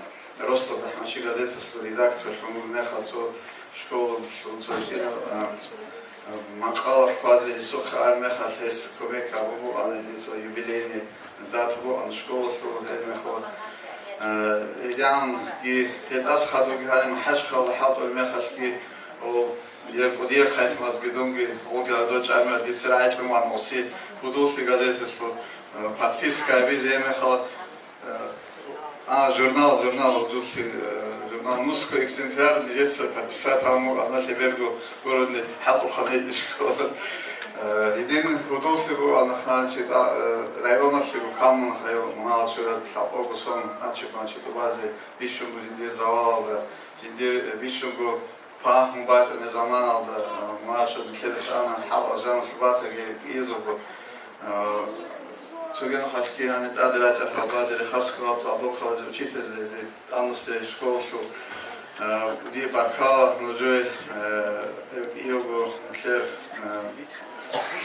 Росдал ЗахӀмачи газеталъул редакторлъун вугеб мехалъ цо школалъул цо гьитӀинаб, а, а, макъала хъвазе гьесухъе араб мехалъ гьес кумек гьабун букӀана, гьедин цо юбилейный дата букӀана школалъул гьеб мехалъ. А, гьединги гьетӀас хадубги гьаниб МахӀачхъалалда хӀалтӀулеб мехалъги, о, я кӀудиял хъайтмазги дунги гъуги гӀодов чӀамир дица рагӀи кьун ван гъуси гьудуллъи газеталъул, а, подписка гьабизе гьеб мехалъ. А, журнал, журнал, журналлъи, э, журнал нусхо экземпляр нижеца подписать гьабун вуго, аналъе берго городе хӀалтӀухъан гьечӀищ. Э, гьедин гьудуллъи буго, анаха, читӀа, э, районалъе буго, камунаха, гьев мунагьал чураб лъабкъого сон, гьанчи-хъанчи тӀубазе бищунго жиндир завалалда, жиндир, э, бищунго пагьму бачӀунеб заманалда, а, мугьачӀун нилъеда щвана хӀалал жаналъул батаги кӀиязулго. А, цоги нухалъги гьаниб тӀаде рачӀарал гьалбаде Рехасухъалда цӀалдохъалазе учительзезе тӀамусе школалъул, а, дие баркала нужее, а, кӀиявго нилъер, а,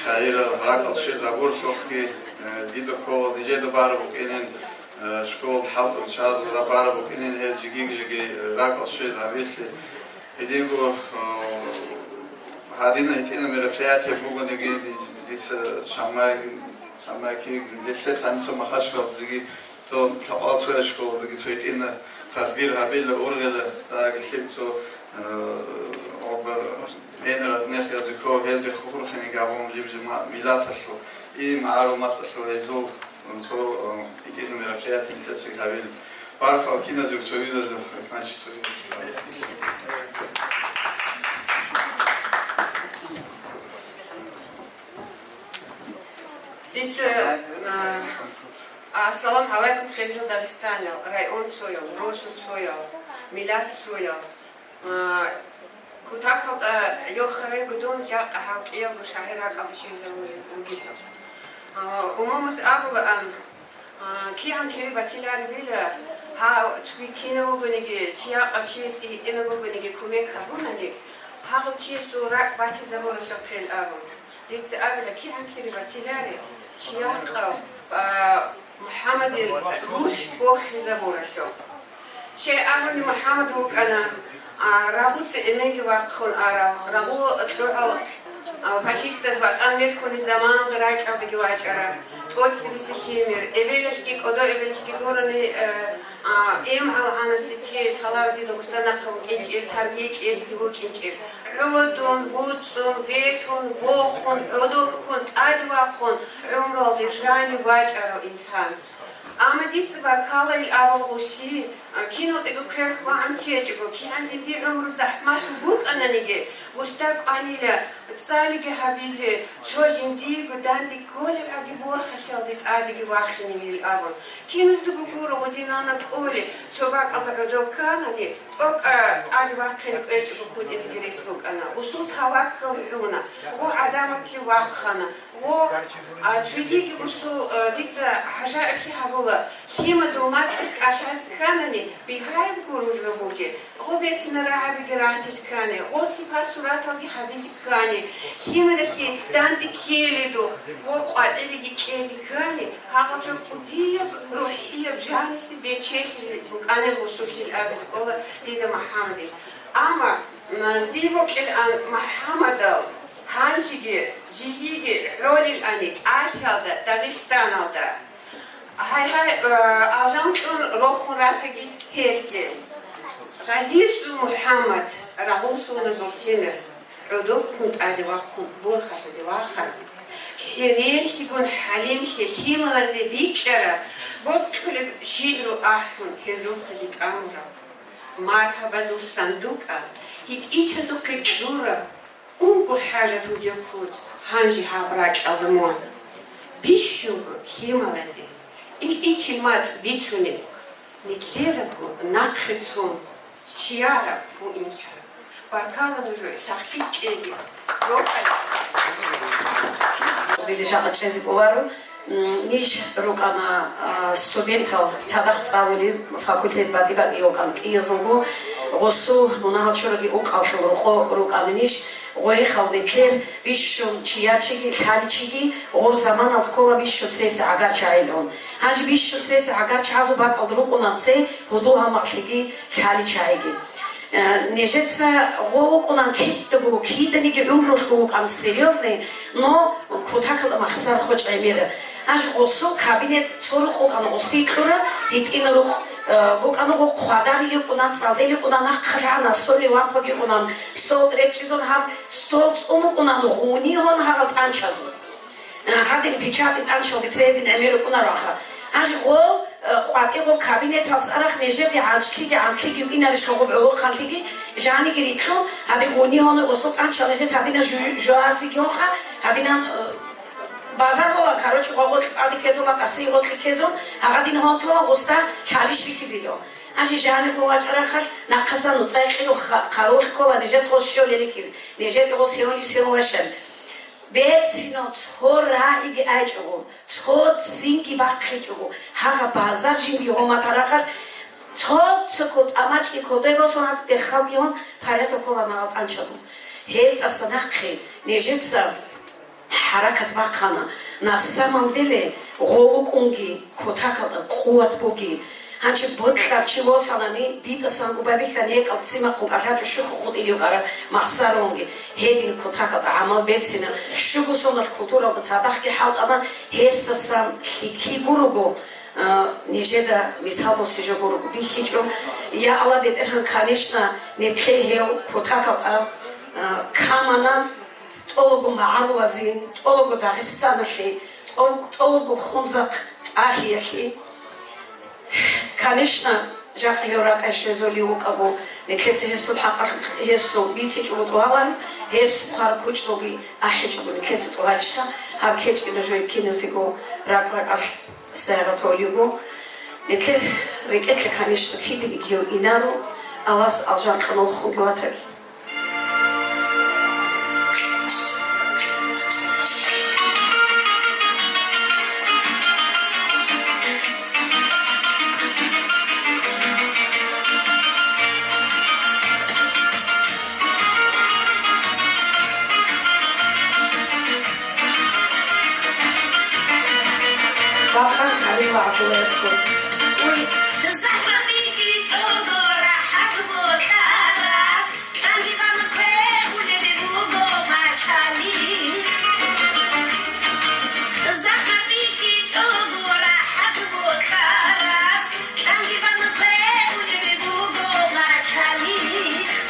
шагӀирал ракӀал щвезабуралъухъги, а, дида ккола нижеда бараб букӀинин, а, школалда хӀалтӀун чӀезабураб бараб букӀинин гьел жиги-жиги ракӀал щвезабиялъе. Гьединго, э, гьадинаб гьитӀинаб мероприятие бугониги, дица Шамай, Шамай киги, нилъеца гьаниб цо Махачкалдазеги, цо лъабкъоялда цоясеб школадаги цо гьитӀинаб тадбир гьабила, ургъела, дагьалъи цо, э, обер, эна родных языков, гьелде хурхинеги гьабун жиб-жиб ма-, миллаталъул, и магӀарул мацӀалъул гьезул Цо, э, гьитӀинаб мероприятие нилъеца гьабила. Баркала киназего цогидазда, значит, цогидазда. Дица, э, ассаламу гӀалайкум, хириял дагъистаниял, район цоял, росу цоял, миллат цоял. А, кутакалда йохарайго дун жакъа гьав кӀиявго шагӀир ракӀалде щвезавулев вугилан. А, умумуз абулаан, а, кигӀан кири батиларебила, гьав цоги кинав вугониги, чи гьакъав чиясде гьитӀинав вугониги кумек гьабунани, гьагъав чиясул ракӀ батизабуралъухъил абун. Дица абила, кигӀан кири батилари, чи гьакъав, а, МухӀаммадил рухӀ бохизабуралъухъ. Щай абуни, МухӀаммад вукӀана, а, рагъуца эменги вахъун арав, рагъу кьогӀал, а, фашистаз ватӀан мелхьулел заманалда ракӀалдеги вачӀарав, тӀоцебесеб лъимер, эбелалъги кӀодо эбелалъги гурони, э, а, имгӀал гӀанасе чи лъаларо дида Дагъустан нахъа вукӀинчӀел, тарбия кьезеги вукӀинчӀел. ГӀодун, буцӀцӀун, велъун, вохун, гӀодор хьухьун, тӀаде вахъун, гӀумруялде жанив вачӀарав инсан. Амма дица баркалайил абун гъуси, а, киналдего кверх вагӀун течӀого, кигӀан жиндир гӀумру захӀмалъун букӀананиги, гъусда кӀванила, цӀалиги гьабизе, цо жиндиего данде кколебгӀаги борхалъиялде тӀадеги вахиневил абун. Киназдаго гуро, гъудинана кӀолеб, цо бакӀалда гӀодов кканани, тӀокӀаб тӀаде вахъине кӀвечӀого хутӀизеги рес букӀана. Гъусул таваккал гӀуна, гъо гӀадаматлъи вахъана. Гъо, а, цогиги гъусул, а, дица гӀажаиблъи гьабула, лъимадул мацӀалъ кӀалъазе кканани, бигьаяб гуружба бугеб, гъо бецина рагӀабиги ратизе ккани, гъо сипат-сураталги гьабизе ккани, лъимадалъе данде ккеледухъ, гъо къватӀибеги кьезе ккани, гьагъаб жо кӀудияб рухӀияб жанисе бечелъи букӀанил гъусулъил абизе ккола дида МухӀаммадил. Амма, м, дие бокьилан МухӀаммадал гьанжеги жиги гӀолилани ТӀалхӀиялда, Дагъистаналда. Гьай-гьай, э, алжан кьун рохун ратаги гьелги. Гъазиясул МухӀаммад, рагъул суназул лъимер, гӀодор хьухьун тӀаде вахъун, борхалъиде вахана. ХӀеренлъигун хӀалимлъи лъималазе бикьараб, бокьулеб шигӀру ахӀун, гьел рухизе тӀамураб. Маргьабазул сандукъал гьитӀинчазухъе кьураб, унго хӀажат вугев куц гьанже гьаб ракьалда мун. Бищунго лъималазе, илъичил мацӀ бицунеб, нилъерабго нахъе цун, чияраб гьуинлъараб. Баркала нужее, сахлъи кьеги, рохалги. Диде жакъа чӀезе кӀоларо. М, ниж рукӀана, а, студентал цадахъ цӀалулев факультет батӀи-батӀи вукӀана кӀиязулго, гъосул мунагьал чороги ункъаллъул рокъо рукӀана ниж, гъоехал нилъер бищун чиячиги, лъаличиги, гъоб заманалда ккола бищун цеса гӀагар чагӀилъун. Гьанже бищун цеса гӀагар чагӀазул бакӀалда рукӀуна цей гьудул-гьалмагълъиги, лъаличагӀиги. Э, нижеца гъо вукӀунан кидаго, киданиги гӀумрулъго вукӀан серьёзный, но кутакалда махсар хочӀ гӀемера. Гьанже гъосул кабинет цо рукъ вукӀана, гъосие кьура гьитӀина рукъ, э, букӀана гъо хъвадарил йикӀуна, цӀалдел йикӀуна, нахъа лъагӀана, столил лампаги йикӀунан, стол речӀчӀизун гьаб, стол цӀун вукӀунан гъунигьун гьагъал тӀанчазул. Э, гьадин печатни тӀанчалги цейдин гӀемер рукӀунаро аха. Гьанже гъо, э, къватӀи гъо кабинеталс арахъ нижеде гӀанчлъиги гӀантлъиги вугинарищха гъоб гӀолохъанлъиги, жаниги рикьун, гьадин гъунигьуна гъосул тӀанчал нижец гьадинан жу-, жугьарзиги гьонха, гьадинан, э, базар гъола, короче, гъо гъоркь тӀаде ккезула, къасие гъоркье ккезун, гьагъадин гьонтула гъосда лъалищ рихьизило. Гьанже жанихъ вачӀарахъалъ нахъасан нуцӀа гьекъиго ха-, хъарулъ ккола нижец гъос щолел рихьиз, нижеде гъос гьевунив севун ващан. Берцинав цо рагӀиги айчӀого, цо ццинги бахъичӀого, гьагъа базар жинги гьоматарахъалъ, цо-цо кот амачӀги кодой босун гьаб дехалги гьон, порядок ккола нагъал тӀанчазул. Гьелдаса нахъе нижеца хӀаракат бахъана. На самом деле, гъо вукӀунги, кутакалда къуват буги. Гьанчи бокьарав чи восанани, дидасан губабихьани гьекъал ццимахъун кӀалъачӀо щухъ хутӀилев ара махсаронги. Гьедин кутакалда гӀамал берцина, щуго соналъ культуралда цадахъги хӀалтӀана, гьесдасан лъикӀлъи гуруго, а, нижеда мисал босизе гуруго бихьичӀо. Я Аллагь, БетӀергьан, конечно, нилъее гьев кутакалда, а, камана. ТӀолого магӀарулазин, тӀолого Дагъистаналъе, тӀо-, тӀолого Хунзахъ тӀалъиялъе. Конечно, жакъа гьев ракӀай щвезулев вукӀаго, нилъеца гьесул хӀакъалъулъ гьесул бицичӀого тӀугьаларо, гьес хъвараб кучӀдулги ахӀичӀого нилъеца тӀугьалищха, гьаб кечӀила жо киназего ракӀ-ракӀалъ сайгъатав йиго. Нилъер рекӀелъе, конечно, киданиги гьев инаро, Аллагьас алжан къанун хунги ватаги. Бакъан Карила ГӀабдуллаевсул. Уй. ЗахӀмат бихьичӀого рахӀат бокьарас, кьанги бан квехулеб буго пачалихъ. ЗахӀмат бихьичӀого рахӀат бокьарас, кьанги бан квехулеб буго пачалихъ.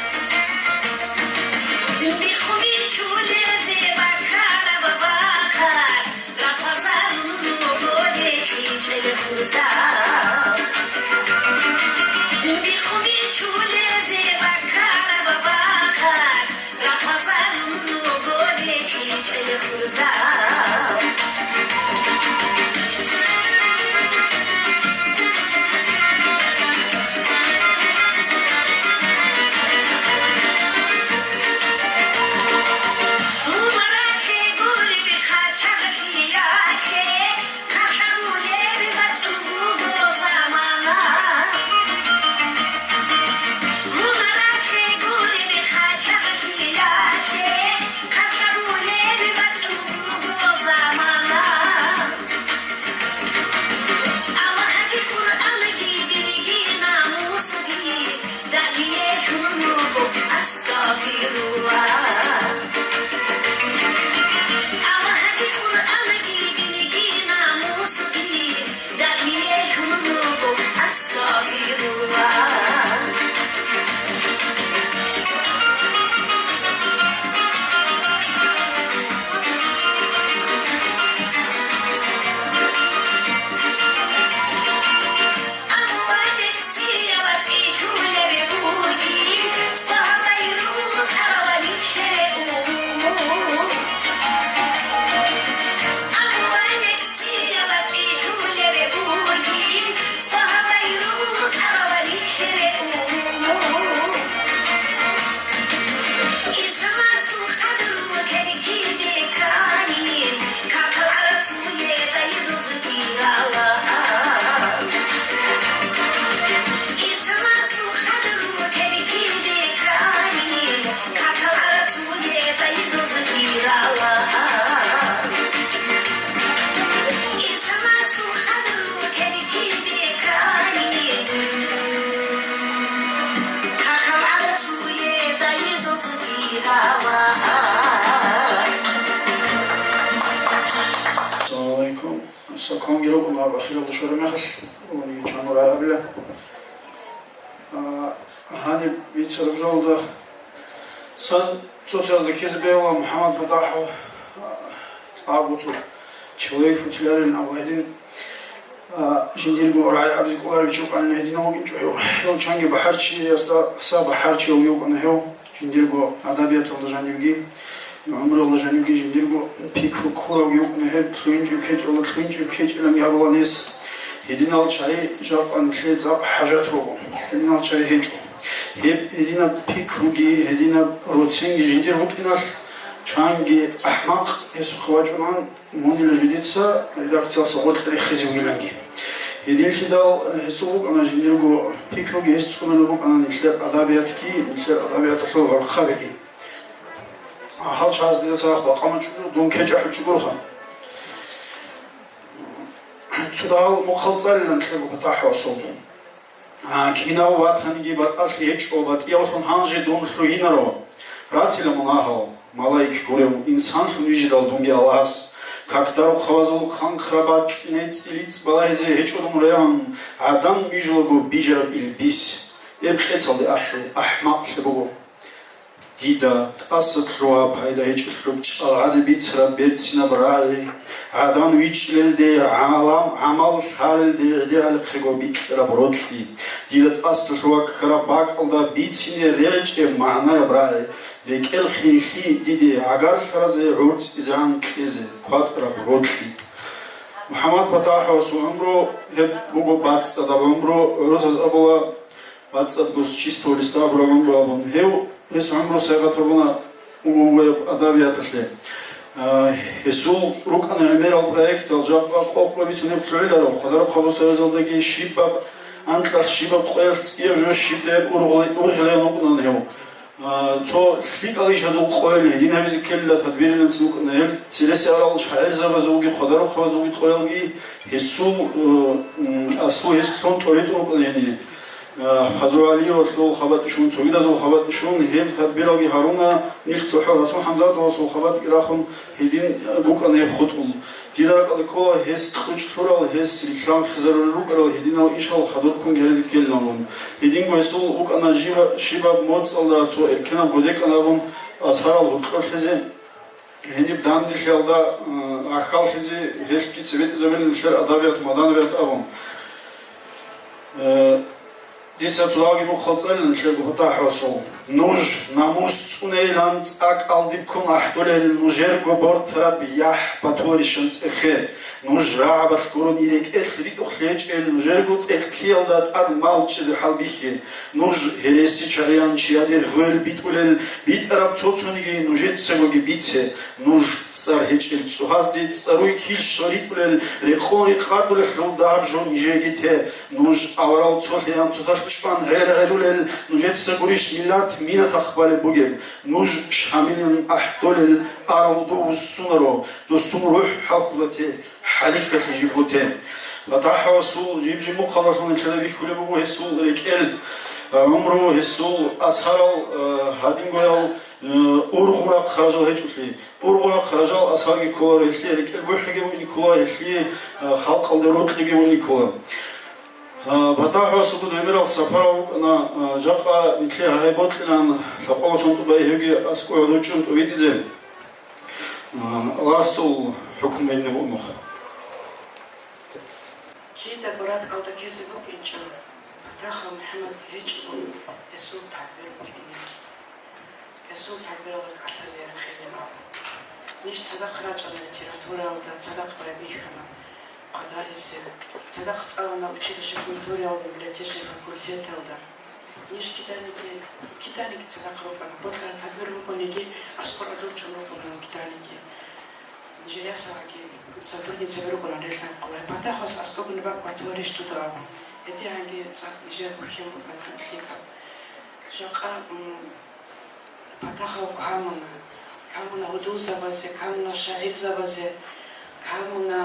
Бихъу бичулезе бакараб бахъал, рахъвазарун руго рекьичӀел хурзал. Кванги рукӀуна ахиралда щвараб мехалъ, уни чанура абила. А, гьаниб бицараб жалда сан цоцазда ккезе бегьула МухӀаммад ПатахӀов, а, цӀакъго цо человек футлярилан абула гьедин, а, жиндирго рагӀи абизе кӀоларев чи вукӀанин гьединав вукӀинчӀо гьев. Гьев чанги бахӀарчиясдаса бахӀарчияв вукӀана гьев. Жиндирго адабияталда жанибги, гӀумруялда жанибги жиндирго пикру ккуравги вукӀана гьеб, лъугьинчӀеб ккечӀалда лъугьинчӀеб ккечӀиланги абула нес. Гьединал чагӀи жакъа нилъее цӀакъ хӀажат руго, гьединал чагӀи гьечӀо. Гьеб гьединаб пикруги, гьединаб роцинги жиндир букӀиналъ, чанги ахӀмакъ гьесухъе вачӀунан, мунила жидеца редакциялъа гъоркь рехизе вугиланги. Гьединлъидал гьесул букӀана жиндирго пикруги, гьес цӀунараб букӀана нилъер адабиятги, нилъер адабияталъул гӀурхъабиги. А, гьал чагӀаз дида цадахъ бакъа мачӀуго, дун кечӀ ахӀулчи гуроха. Цо дагьал мухъал цӀалилан нилъего ПатахӀовасул. А, кинав ватаниги батӀалъи гьечӀо, батӀиявлъун гьанже дун лъугьинаро. Ратила мун агьал, малаик гурев, инсанлъун вижидал дунги Аллагьас. Какдарухъ хавазул хъанхъа бацӀцӀине цӀилицӀ балагьизе гьечӀо дун регӀун, гӀадан бижулаго бижараб илбис. Эб кьецалде ахӀе, ахӀмакълъи буго. Дида тӀаса лъугьа пайда гьечӀелъул чӀалгӀаде бицараб берцинаб рагӀи, гӀадан вичӀчӀилелде гӀалам, гӀамал лъалелде гӀедегӀалихъего бикьараб рокьи, дида тӀаса лъугьа ккараб бакӀалда бицине регӀичӀеб магӀнаяб рагӀи, рекӀел хинлъи диде гӀагарлъаразе гӀурцӀизегӀан кьезе кватӀараб рокьи. МухӀаммад ПатахӀовасул гӀумру гьеб буго бацӀцӀадаб гӀумру, гӀурусаз абула, бацӀцӀадго с чистого листа абураб гӀумру абун. Гьев, гьес гӀумру сайгъат гьабуна унго-унгояб адабияталъе. А, гьесул рукӀана гӀемерал проектал, жакъа къокъ бицунеб лъугӀиларо, Хвадараб хъабу союзалдаги щибаб анкьалъ, щибаб къоялъ цӀияб жо, щиб деб ургъли-, ургъилев вукӀунан гьев. А, цо лъикӀал ишазул къоял гьедин гьабизе ккелила тадбириланцин вукӀана гьел, цересел арал шагӀирзабазулги, хвадарухъабазулги къоялги гьесул, э, м, аслу гьес лъун тӀоритӀун рукӀана гьениб. Э, ХӀазу ГӀалиевалъул хабатӀишун, цогидазул хабатӀишун гьеб тадбиралги гьаруна, нилъ цохӀо Расул ХӀамзатовасул хабатӀги рахун гьедин, э, букӀана гьеб хутӀун. Дида ракӀалде ккола гьес кьучӀ лъурал, гьес рилълъанхъизарулел рукӀарал гьединал ишал хадурккун гьерезе ккелин абун. Гьединго гьесул вукӀана жиба-, щибаб моцӀалда цо эркенаб годекӀан абун, азгьарал гьоркьорлъизе, гьениб данделъиялда, э, ахьаллъизе, гьелъги цебетӀизабилин нилъер адабият, маданабият абун. Э, Дица цолаги мухъал цӀалилан нилъего ПатахӀовасул. Нуж намус цӀунейилан цӀакъалде ккун ахӀдолел нужерго бортараб яхӀ батуларищан цӀехе. Нуж рагӀабалъ гурони рекӀелъ ритӀухълъи гьечӀел нужерго тӀехьлъиялда тӀад мал чӀезе хӀалбихье. Нуж гьересичагӀиян чияде гъвел битӀулел битӀараб цо-цониги нужецагоги бице. Нуж цӀар гьечӀел цӀогьазде цӀаруй килщал ритӀулел рекъон рикъардулелъул дагьаб жо нижееги те. Нуж аварал цолъеян цоцалъ чӀван гӀер-гӀерулел нужеца гурищ миллат минатахъ балеб бугеб? Нуж Шамилин ахӀдолел арав дов вуссунаро, досул рухӀ хӀалхьулате, хӀалихьалъе жибготе. ПатахӀавасул жиб-жиб мухъалалъун нилъеда бихьулеб буго гьесул рекӀел, гӀумру, гьесул асарал, э, гьадингоял, э, ургъун рахъ ражал гьечӀолъи. Ургъун рахъ ражал асарги кколаро гьелъие, рекӀел бухӀиги бугин ккола гьелъие, а, халкъалде рокьиги бугин ккола. А, ПатахӀасулгун гӀемерал сапарав вукӀана, а, жакъа нилъее гьагьай бокьилан, лъабкъоялъул тӀубай гьевги аскӀов гӀодов чӀун тӀубитӀизе, а, Аллагьасул хӀукму гьединаб буго. Кидаго ракӀалда ккезе букӀинчӀо, ПатахӀав МухӀаммад гьечӀого гьесул тадбир букӀине. Гьесул тадбиралда кӀалъазе рехилин абун. Ниж цадахъ рачӀана литератураялда, цадахъ байбихьана хъвадарисел, цадахъ цӀалана училище культураялда, библиотечный факультеталда. Ниж киданиги, киданиги цадахъ рукӀана, бокьараб тадбир букӀаниги, аскӀор гӀодов чӀун рукӀуна киданиги. Нижер ясалаги сотрудницаби рукӀуна релъанхъулай. ПатахӀас аскӀобги бакӀ батуларищ дуда абун. Гьедигьанги цӀакъ нижер бухьен букӀана лъикӀаб. Жакъа, м, ПатахӀав камуна, камуна гьудулзабазе, камуна шагӀирзабазе, камуна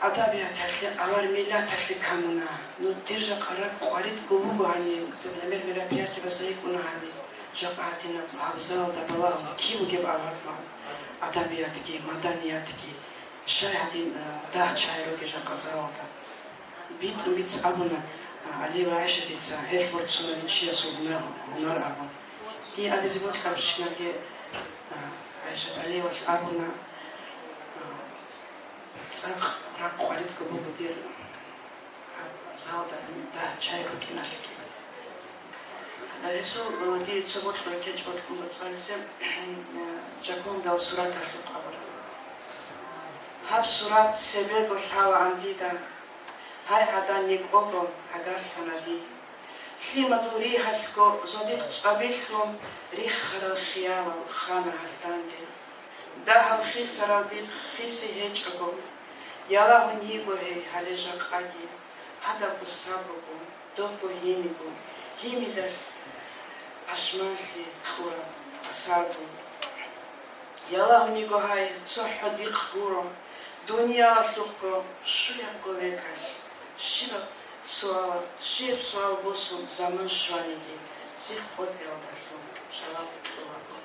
адабияталъе, авар миллаталъе камуна. Ну, дир жакъа ракӀ къваридго буго гьаниб, дун гӀемер мероприятиебазда йикӀуна гьаниб, жакъа гьадинаб гьабзалда балагьун киб бугеб авар адабиятги, маданиятги. Щай гьадин, а, дагь-чагь ругел жакъа залалда? БитӀун-биц абуна, а, Алиева ГӀайшатица, гьелъ борцунарин чиясул гьунар, гьунар абун. Дие абизе бокьарабщинабги, а, ГӀайшат Алиевалъ абуна, а, цӀакъ ракъ къваридго буго дир гьаб залда дагь-чагь рукӀиналъги. Гьесул, э, дие цо бокьараб кечӀ бокьун буго цӀализе, э, Жакондал сураталъухъ абураб. Гьаб сурат цебего лъалаан дида, гьай гӀадан никӀого гӀагарлъана дие. Лъимадул ригьалъго зодихъ цӀвабилъун риххарал хиялал хана гьалданде. Дагьав хисарал дихъ хиси гьечӀого, ялагьун йиго гьей гьале жакъаги, гьадабго сабруго, добго гьимиго, гьимидалъ пашманлъи кьураб асарго. Ялагьун йиго гьай цохӀо дихъ гуро, дуниялалъухъго щуябго векалъ, щибаб суалаб, щибаб суал босун заман щваниги, сих къотӀиялдалъун шалав кьолаго.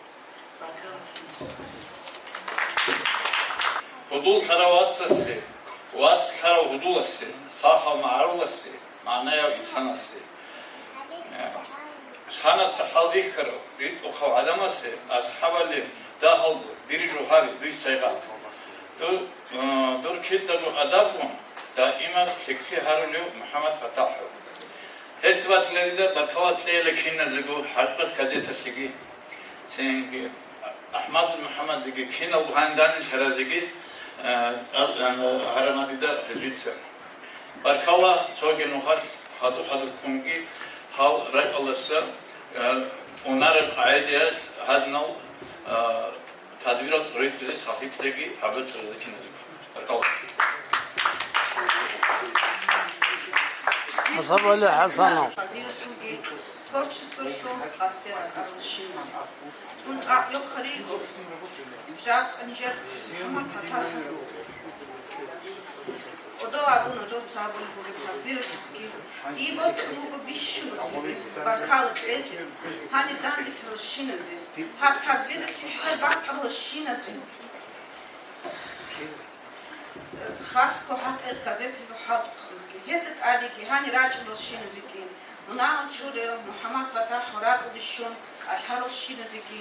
Гьудул лъарав вацасе, вац лъарав гьудуласе, сахал магӀаруласе, магӀнаяв инсанасе. Лъанаца хӀалбихьарав, ритӀухъав гӀадамасе, асхӀабали дагьалго, дир жо гьари, дуй сайгъат. Ду-, э, дур кидаго адабгун даимат лъикӀлъи гьарулев МухӀаммад ПатахӀов. Гьелъ батила дида баркала кьейила киназего, ХӀакъикъат газеталъеги, цинги АхӀмадул МухӀаммадиги, киналго гьанидани лъаразеги, э, тӀад-, э, гьарана дида гьелъица. Баркала цоги нухалъ хадур-хадур ккунги гьал ракӀалдаса, э, унареб къагӀидаялъ гьадинал, э, тадбирал тӀуритӀизе сахлъиклъиги гьабуцаразе киназего. Баркала. Асабали ХӀасанов. Азиюсулги творчестволъул къасде ракӀарал щиназ. Дун цӀакъ йохариго, жакъа нижер ХӀамат батарал. КӀодо абуна жо цабулеб бугеб тадбиралъухъги. Дие бокьун буго бищунго цебе баркала кьезе гьаниб данделъарал щиназе, гьаб тадбиралъе хӀал бакьарал щиназе. Хасго ХӀакъикъат газеталъул хӀалтӀухъабазги, гьезда тӀадеги, гьанир рачӀарал щиназеги, мунагьал чураяв МухӀаммад ПатахӀ ракӀалде щун кӀалъарал щиназеги,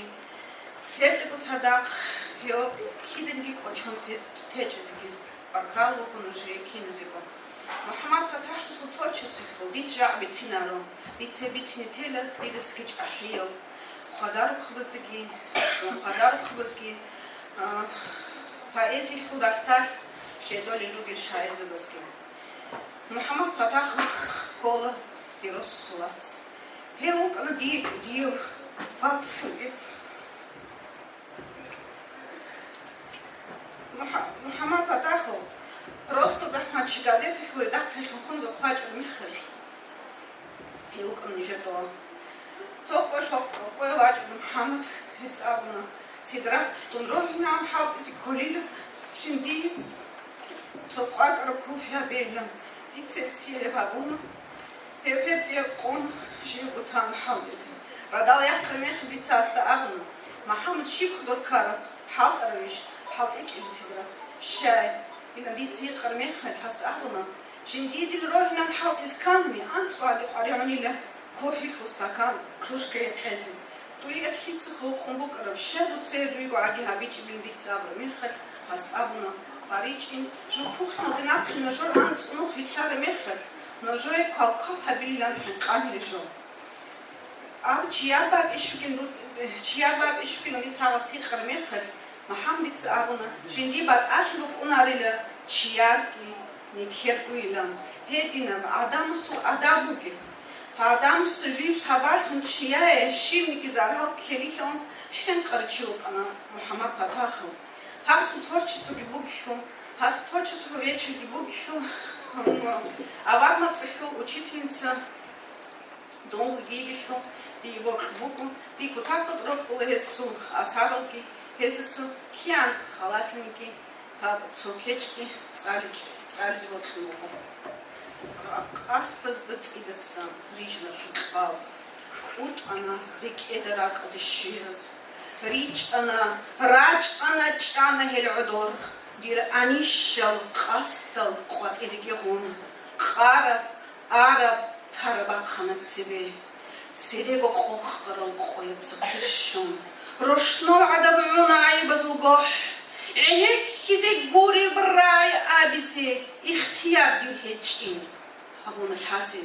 гьелдаго цадахъ гьев киданиги кӀочон тез-, течӀезеги баркала буго нужее киназего. МухӀаммад ПатахӀасул творчестволъул дица жакъа бицинаро, дица бицине тела дидасаги чӀахӀиял хъвадарухъабаздаги, хъвадарухъабазги, а, поэзиялъул ралъдалъ щведолел ругел шагӀирзабазги. МухӀаммад ПатахӀ ккола дир росасул вац. Гьев вукӀана ди-, дие вацлъунги. МухӀа-, МухӀаммад ПатахӀ просто захӀмачи газеталъул редакциялъухъ хъунзе хъвачӀараб мехалъ, гьев вукӀана нижер дова. Цо къо лъо-, къо вачӀун МухӀаммад, гьес абуна: «Сидрат, дун рогьинегӀан хӀалтӀизе кколила жиндие. Цо къвакӀараб кофе гьабейилан». Дица гьесие гьеб гьабуна. Гьеб-гьеб къун живго тана хӀалтӀизе. Радал яхъараб мехалъ дица гьасда абуна: «МухӀаммад, щиб хъудур ккараб? ХӀалтӀаравищ? ХӀалтӀичӀеб, Сидрат». «Щай?» Ина дица гьикъараб мехалъ гьас абуна: «Жиндие дил рогьинегӀан хӀалтӀизе кканани, анцӀго гӀаги къваригӀунила кофелъул стакан, кружка гьекъезе. Дуе гьеб лъица хӀукъун букӀараб, щай дуца гьеб дуего гӀаги гьабичӀебилан?» Дица абураб мехалъ гьас абуна: «КъваричӀин, жо кухнялде нахъе нужер анцӀ нух вилълъараб мехалъ, нужее квалквал гьабилилан хӀинкъанила жо». Аб чияр бакӀищугин ру-, чияр бакӀищугин дица гьас гьикъараб мехалъ, МухӀаммадица абуна: «Жиндие батӀалъи букӀунарила чиярги, нилъергойилан. Гьединаб гӀадамасул адаб бугеб. ГӀадамас жив сабаблъун чияе щибниги зарал ккелилан хӀинкъарав чи вукӀана МухӀаммад ПатахӀ. Гьасул творчествоги бугелъул, гьасул творчествоялъул вечерги бугелъул, м, авармацӀалъул учительница дун вугилан дие бокьун буго, дие кутакалда рокьула гьесул асаралги, гьесдасан киян халалъинги гьаб цо кечӀги цӀалич-, цӀализе бокьун буго». Къасдазда цӀидасан рижана хӀинкъал, кӀутӀана рекӀеда ракӀалде щвеяз. РичӀана, рачӀана, чӀана гьел гӀодор. Дир анищал къасдал къватӀиреги гъун, къараб, араб, тараб бахъана цебе. Церего къокъарал къояца хъищун, рошнал гӀадаб гӀуна гӀайибазул гохӀ. ГӀенеккизе гуреб рай абизе ихтияр дир гьечӀин. Гьабуна лъазе,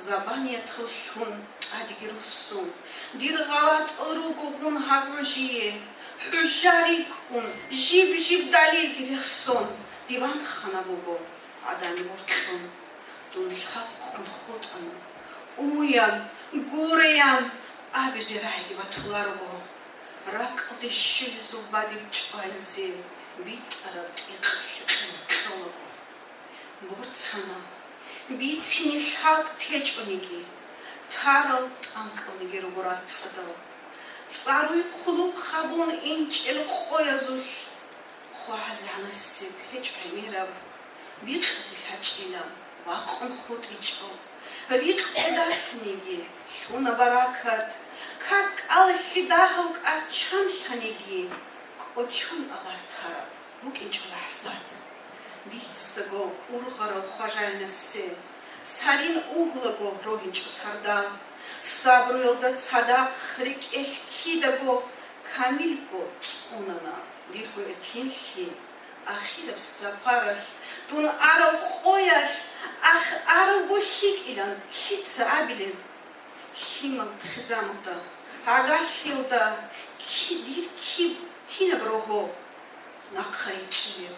забаниятал лъун тӀадеги руссун, дир гъалатӀал руго гъун гьаз гӀужие, хӀужа рикӀкӀун, жиб-жиб далилги рехсон, диван хана буго гӀадамил гъоркьун. Дун лъалхъун хутӀана, уян, гураян абизе рагӀиги батуларого, ракӀалде щвезул бадиб чӀваялъе битӀараб тӀикъ лъикӀун кьолаго. Борцана, бицине лъалкӀ течӀониги, тарал тӀанкӀалниги руго рацӀцӀадал. ЦӀаруй хъулухъ гьабун инчӀел къоязулъ хъвагьазе гӀанасеб гьечӀо гӀемераб, бикъазе лъачӀила, вакъун хутӀичӀо. Рикъ цӀедалъниги лъуна баракат, как кӀалалъе дагьав кӀарчан лъаниги, кӀочон алар тараб букӀинчӀо лахӀзат. Дицаго ургъарав хважаринасе сарин угьулаго рогьинчӀо сардал, сабруялда цадахъ рекӀелъ кидаго камилго цӀунана дирго эркенлъи. Ахираб сапаралъ дун арав къоялъ ах аравго лъикӀилан лъица абилеб? Лъимал хъизаналда, гӀагарлъиялда ки-, дир киб кинаб рогьо нахъа ричӀчӀилеб?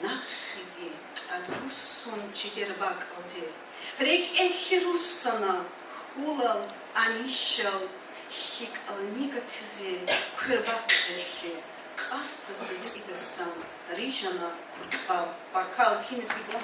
Нахъеги тӀадвуссун жидер бакӀалде, рекӀелъе руссана хьулал анищал лъикӀал нигатизе квербакъиялъе, къасдазда цӀидасан рижана куркьал. Баркала киназего.